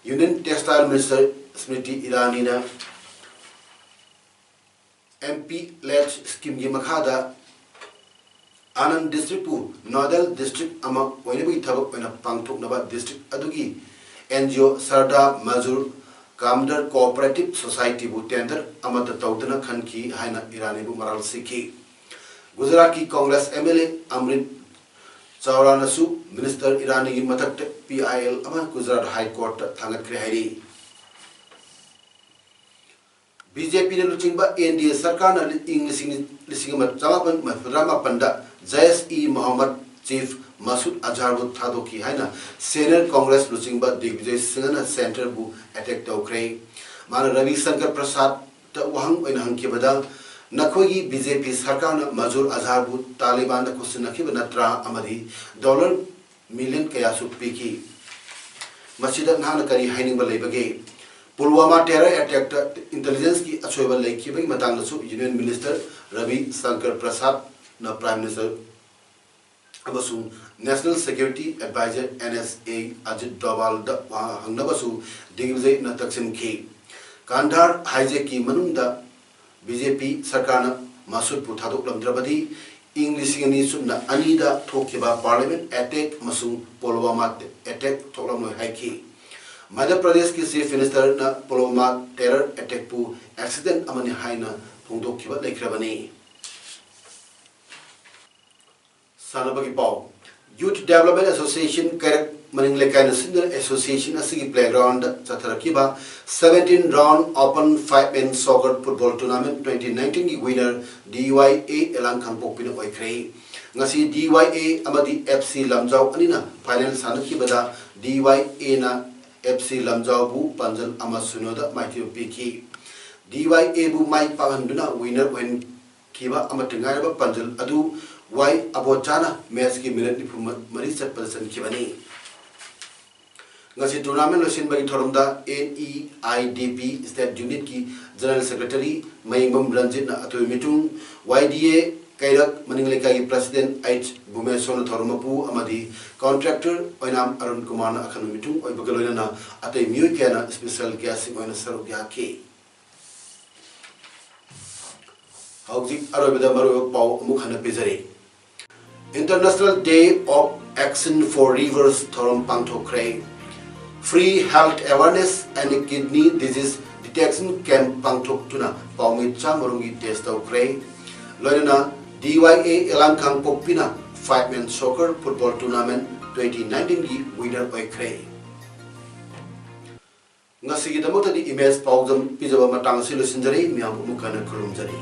ꯌꯨꯅꯤꯌꯟ ꯇꯦꯛꯁꯇꯥꯏꯜ ꯃꯤꯅꯤꯁꯇꯔ ꯁ꯭ꯃ꯭ꯔꯤꯇꯤ ꯏꯔꯥꯅꯤꯅ ꯑꯦꯝ ꯄꯤ ꯂꯦꯠ ꯁ꯭ꯀꯤꯝꯒꯤ ꯃꯈꯥꯗ ꯑꯥꯅꯟꯗ ꯗꯤꯁꯇ꯭ꯔꯤꯛꯄꯨ ꯅꯣꯗꯦꯜ ꯗꯤꯁꯇ꯭ꯔꯤꯛ ꯑꯃ ꯑꯣꯏꯅꯕꯒꯤ ꯊꯕꯛ ꯑꯣꯏꯅ ꯄꯥꯡꯊꯣꯛꯅꯕ ꯗꯤꯁꯇ꯭ꯔꯤꯛ ꯑꯗꯨꯒꯤ and G O ꯁꯔꯗꯥ ꯃꯖꯨꯔ ꯀꯥꯝꯗꯔ cooperative ꯁꯣꯁꯥꯏꯇꯤꯕꯨ tender ꯑꯃꯠꯇ ꯇꯧꯗꯅ ꯈꯟꯈꯤ ꯍꯥꯏꯅ ꯏꯔꯥꯅꯤꯕꯨ ꯃꯔꯥꯜ ꯁꯤꯈꯤ꯫ ꯒꯨꯖꯔꯥꯠꯀꯤ Congress M L A Amrit ꯆꯥꯎꯔꯥꯅꯁꯨ ꯃꯤꯅꯤꯁꯇꯔ ꯏꯔꯥꯅꯤꯒꯤ ꯃꯊꯛꯇ ꯄꯤ ꯑꯥꯏ ꯑꯦꯜ ꯑꯃ ꯒꯨꯖꯔꯥꯠ ꯍꯥꯏ ꯀꯣꯔꯠꯇ ꯊꯥꯡꯒꯠꯈ꯭ꯔꯦ ꯍꯥꯏꯔꯤ꯫ ꯕꯤ ꯖꯦ ꯄꯤꯅ ꯂꯨꯆꯤꯡꯕ ꯑꯦꯟ ꯗꯤ ꯑꯦ ꯁꯔꯀꯥꯔꯅ ꯏꯪ ꯂꯤꯁꯤꯡ, ꯂꯤꯁꯤꯡ ꯑꯃ ꯆꯃꯥꯄꯟ ꯃꯔꯤꯐꯨꯇꯔꯥ ꯃꯥꯄꯟꯗ ꯖꯩꯁ ꯏ ꯃꯣꯍꯝꯃꯗ ꯆꯤꯐ ꯃꯁꯨꯗ ꯑꯖꯍꯔꯕꯨ ꯊꯥꯗꯣꯛꯈꯤ ꯍꯥꯏꯅ ꯁꯦꯅꯤꯌꯔ ꯀꯣꯡꯒ꯭ꯔꯦꯁ ꯂꯨꯆꯤꯡꯕ ꯗꯤꯒꯕꯤꯖꯌ ꯁꯤꯡꯍꯅ ꯁꯦꯟꯇꯔꯕꯨ ꯑꯦꯇꯦꯛ ꯇꯧꯈ꯭ꯔꯦ꯫ ꯃꯥꯅ ꯔꯕꯤ ꯁꯪꯀꯔ ꯄ꯭ꯔꯁꯥꯗꯇ ꯋꯥꯍꯪ ꯑꯣꯏꯅ ꯍꯪꯈꯤꯕꯗ, "ꯅꯈꯣꯏꯒꯤ ꯕꯤ ꯖꯦ ꯄꯤ ꯁꯔꯀꯥꯔꯅ ꯃꯁꯨꯗ ꯑꯖꯍꯔꯕꯨ ꯇꯥꯂꯤꯕꯥꯟꯗ ꯈꯨꯠꯁꯤꯟꯅꯈꯤꯕ ꯅꯠꯇ꯭ꯔꯥ? ꯑꯃꯗꯤ ꯗꯣꯂꯔ ꯃꯤꯂꯤꯌꯟ ꯀꯌꯥꯁꯨ ꯄꯤꯈꯤ꯫ ꯃꯁꯤꯗ ꯅꯍꯥꯛꯅ ꯀꯔꯤ ꯍꯥꯏꯅꯤꯡꯕ ꯂꯩꯕꯒꯦ?" ꯄꯨꯜꯋꯥꯃꯥ ꯇꯦꯔꯔ ꯑꯦꯇꯦꯛꯇ ꯏꯟꯇꯦꯂꯤꯖꯦꯟꯁꯀꯤ ꯑꯁꯣꯏꯕ ꯂꯩꯈꯤꯕꯒꯤ ꯃꯇꯥꯡꯗꯁꯨ ꯌꯨꯅꯤꯌꯟ ꯃꯤꯅꯤꯁꯇꯔ ꯔꯕꯤ ꯁꯪꯀꯔ ꯄ꯭ꯔꯁꯥꯗꯅ ꯄ꯭ꯔꯥꯏꯝ ꯃꯤꯅꯤꯁꯇꯔ ꯑꯃꯁꯨꯡ national security adviser N S A Ajit ꯗꯣꯚꯥꯜꯗ ꯋꯥꯍꯪ ꯍꯪꯅꯕꯁꯨ ꯗꯤꯒꯕꯤꯖꯌꯅ ꯇꯛꯁꯤꯟꯈꯤ꯫ ꯀꯥꯟꯙꯥꯔ ꯍꯥꯏꯖꯦꯛꯀꯤ ꯃꯅꯨꯡꯗ ꯕꯤ ꯖꯦ ꯄꯤ ꯁꯔꯀꯥꯔꯅ ꯃꯁꯨꯗꯄꯨ ꯊꯥꯗꯣꯛꯂꯝꯗ꯭ꯔꯕꯗꯤ ꯏꯪ ꯂꯤꯁꯤꯡ ꯑꯅꯤ ꯁꯨꯞꯅ ꯑꯅꯤꯗ ꯊꯣꯛꯈꯤꯕ Parliament attack ꯑꯃꯁꯨꯡ ꯄꯨꯜꯋꯥꯃꯥ attack ꯊꯣꯛꯂꯝꯂꯣꯏ ꯍꯥꯏꯈꯤ꯫ ꯃꯙ꯭ꯌ ꯄ꯭ꯔꯗꯦꯁꯀꯤ Chief Ministerꯅ ꯄꯨꯜꯋꯥꯃꯥ terror attackꯄꯨ accident ꯑꯃꯅꯤ ꯍꯥꯏꯅ ꯐꯣꯡꯗꯣꯛꯈꯤꯕ ꯂꯩꯈ꯭ꯔꯕꯅꯤ꯫ ꯁꯥꯟꯅꯕꯒꯤ ꯄꯥꯎ꯫ Youth Development Association ꯀꯩꯔꯛ ꯃꯅꯤꯡ ꯂꯩꯀꯥꯏꯅ ꯁꯤꯟꯗꯨꯅ association ꯑꯁꯤꯒꯤ playgroundꯗ ꯆꯠꯊꯔꯛꯈꯤꯕ seventeen round open five man soccer football tournament twenty nineteenꯒꯤ winner D Y A ꯑꯦꯂꯥꯡ ꯀꯥꯡꯄꯣꯛꯄꯤꯅ ꯑꯣꯏꯈ꯭ꯔꯦ꯫ ꯉꯁꯤ D Y A ꯑꯃꯗꯤ F C ꯂꯝꯖꯥꯎ ꯑꯅꯤꯅ final ꯁꯥꯟꯅꯈꯤꯕꯗ D Y Aꯅ F C ꯂꯝꯖꯥꯎꯕꯨ ꯄꯥꯟꯖꯜ ꯑꯃ ꯁꯤꯅꯣꯗ ꯃꯥꯏꯊꯤꯕ ꯄꯤꯈꯤ꯫ D Y Aꯕꯨ ꯃꯥꯏ ꯄꯥꯛꯍꯟꯗꯨꯅ winner ꯑꯣꯏꯍꯟꯈꯤꯕ ꯑꯃꯠꯇ ꯉꯥꯏꯔꯕ ꯄꯥꯟꯖꯜ ꯑꯗꯨ Y ꯑꯕꯣꯆꯥꯅ matchꯀꯤ minute ꯅꯤꯐꯨ ꯃꯔꯤ ꯆꯠꯄꯗ ꯆꯟꯈꯤꯕꯅꯤ꯫ ꯉꯁꯤ tournament ꯂꯣꯏꯁꯤꯟꯕꯒꯤ ꯊꯧꯔꯝꯗ N E I D P State Unitꯀꯤ General Secretary Mayengbam ꯔꯟꯖꯤꯠꯅ ꯑꯇꯣꯏꯕ ꯃꯤꯇꯨꯡ, Y D A ꯀꯩꯔꯛ ꯃꯅꯤꯡ ꯂꯩꯀꯥꯏꯒꯤ President H ꯚꯨꯃꯦꯁꯣꯔꯅ ꯊꯧꯔꯝ ꯃꯄꯨ ꯑꯃꯗꯤ contractor ꯑꯣꯏꯅꯥꯝ ꯑꯔꯨꯟ ꯀꯨꯃꯥꯔꯅ ꯑꯈꯟꯕ ꯃꯤꯇꯨꯡ ꯑꯣꯏꯕꯒ ꯂꯣꯏꯅꯅ ꯑꯇꯩ ꯃꯤꯑꯣꯏ ꯀꯌꯥꯅ special guestꯁꯤꯡ ꯑꯣꯏꯅ ꯁꯔꯨꯛ ꯌꯥꯈꯤ꯫ ꯍꯧꯖꯤꯛ ꯑꯔꯣꯏꯕꯗ ꯃꯔꯨꯑꯣꯏꯕ ꯄꯥꯎ ꯑꯃꯨꯛ ꯍꯟꯅ ꯄꯤꯖꯔꯤ꯫ International Day of Action for Rivers ꯊꯧꯔꯝ ꯄꯥꯡꯊꯣꯛꯈ꯭ꯔꯦ꯫ Free health awareness and kidney disease detection camp ꯄꯥꯡꯊꯣꯛꯇꯨꯅ ꯄꯥꯎꯃꯤ ꯆꯥꯝꯃꯔꯣꯝꯒꯤ test ꯇꯧꯈ꯭ꯔꯦ꯫ ꯂꯣꯏꯅꯅ D Y A ꯑꯦꯂꯥꯡ ꯀꯥꯡꯄꯣꯛꯄꯤꯅ five man soccer football tournament twenty nineteenꯒꯤ winner ꯑꯣꯏꯈ꯭ꯔꯦ꯫ ꯉꯁꯤꯒꯤꯗꯃꯛꯇꯗꯤ image ꯄꯥꯎꯗꯝ ꯄꯤꯖꯕ ꯃꯇꯥꯡ ꯑꯁꯤ ꯂꯣꯏꯁꯤꯟꯖꯔꯦ꯫ ꯃꯌꯥꯝꯕꯨ ꯑꯃꯨꯛ ꯍꯟꯅ ꯈꯨꯔꯨꯝꯖꯔꯤ꯫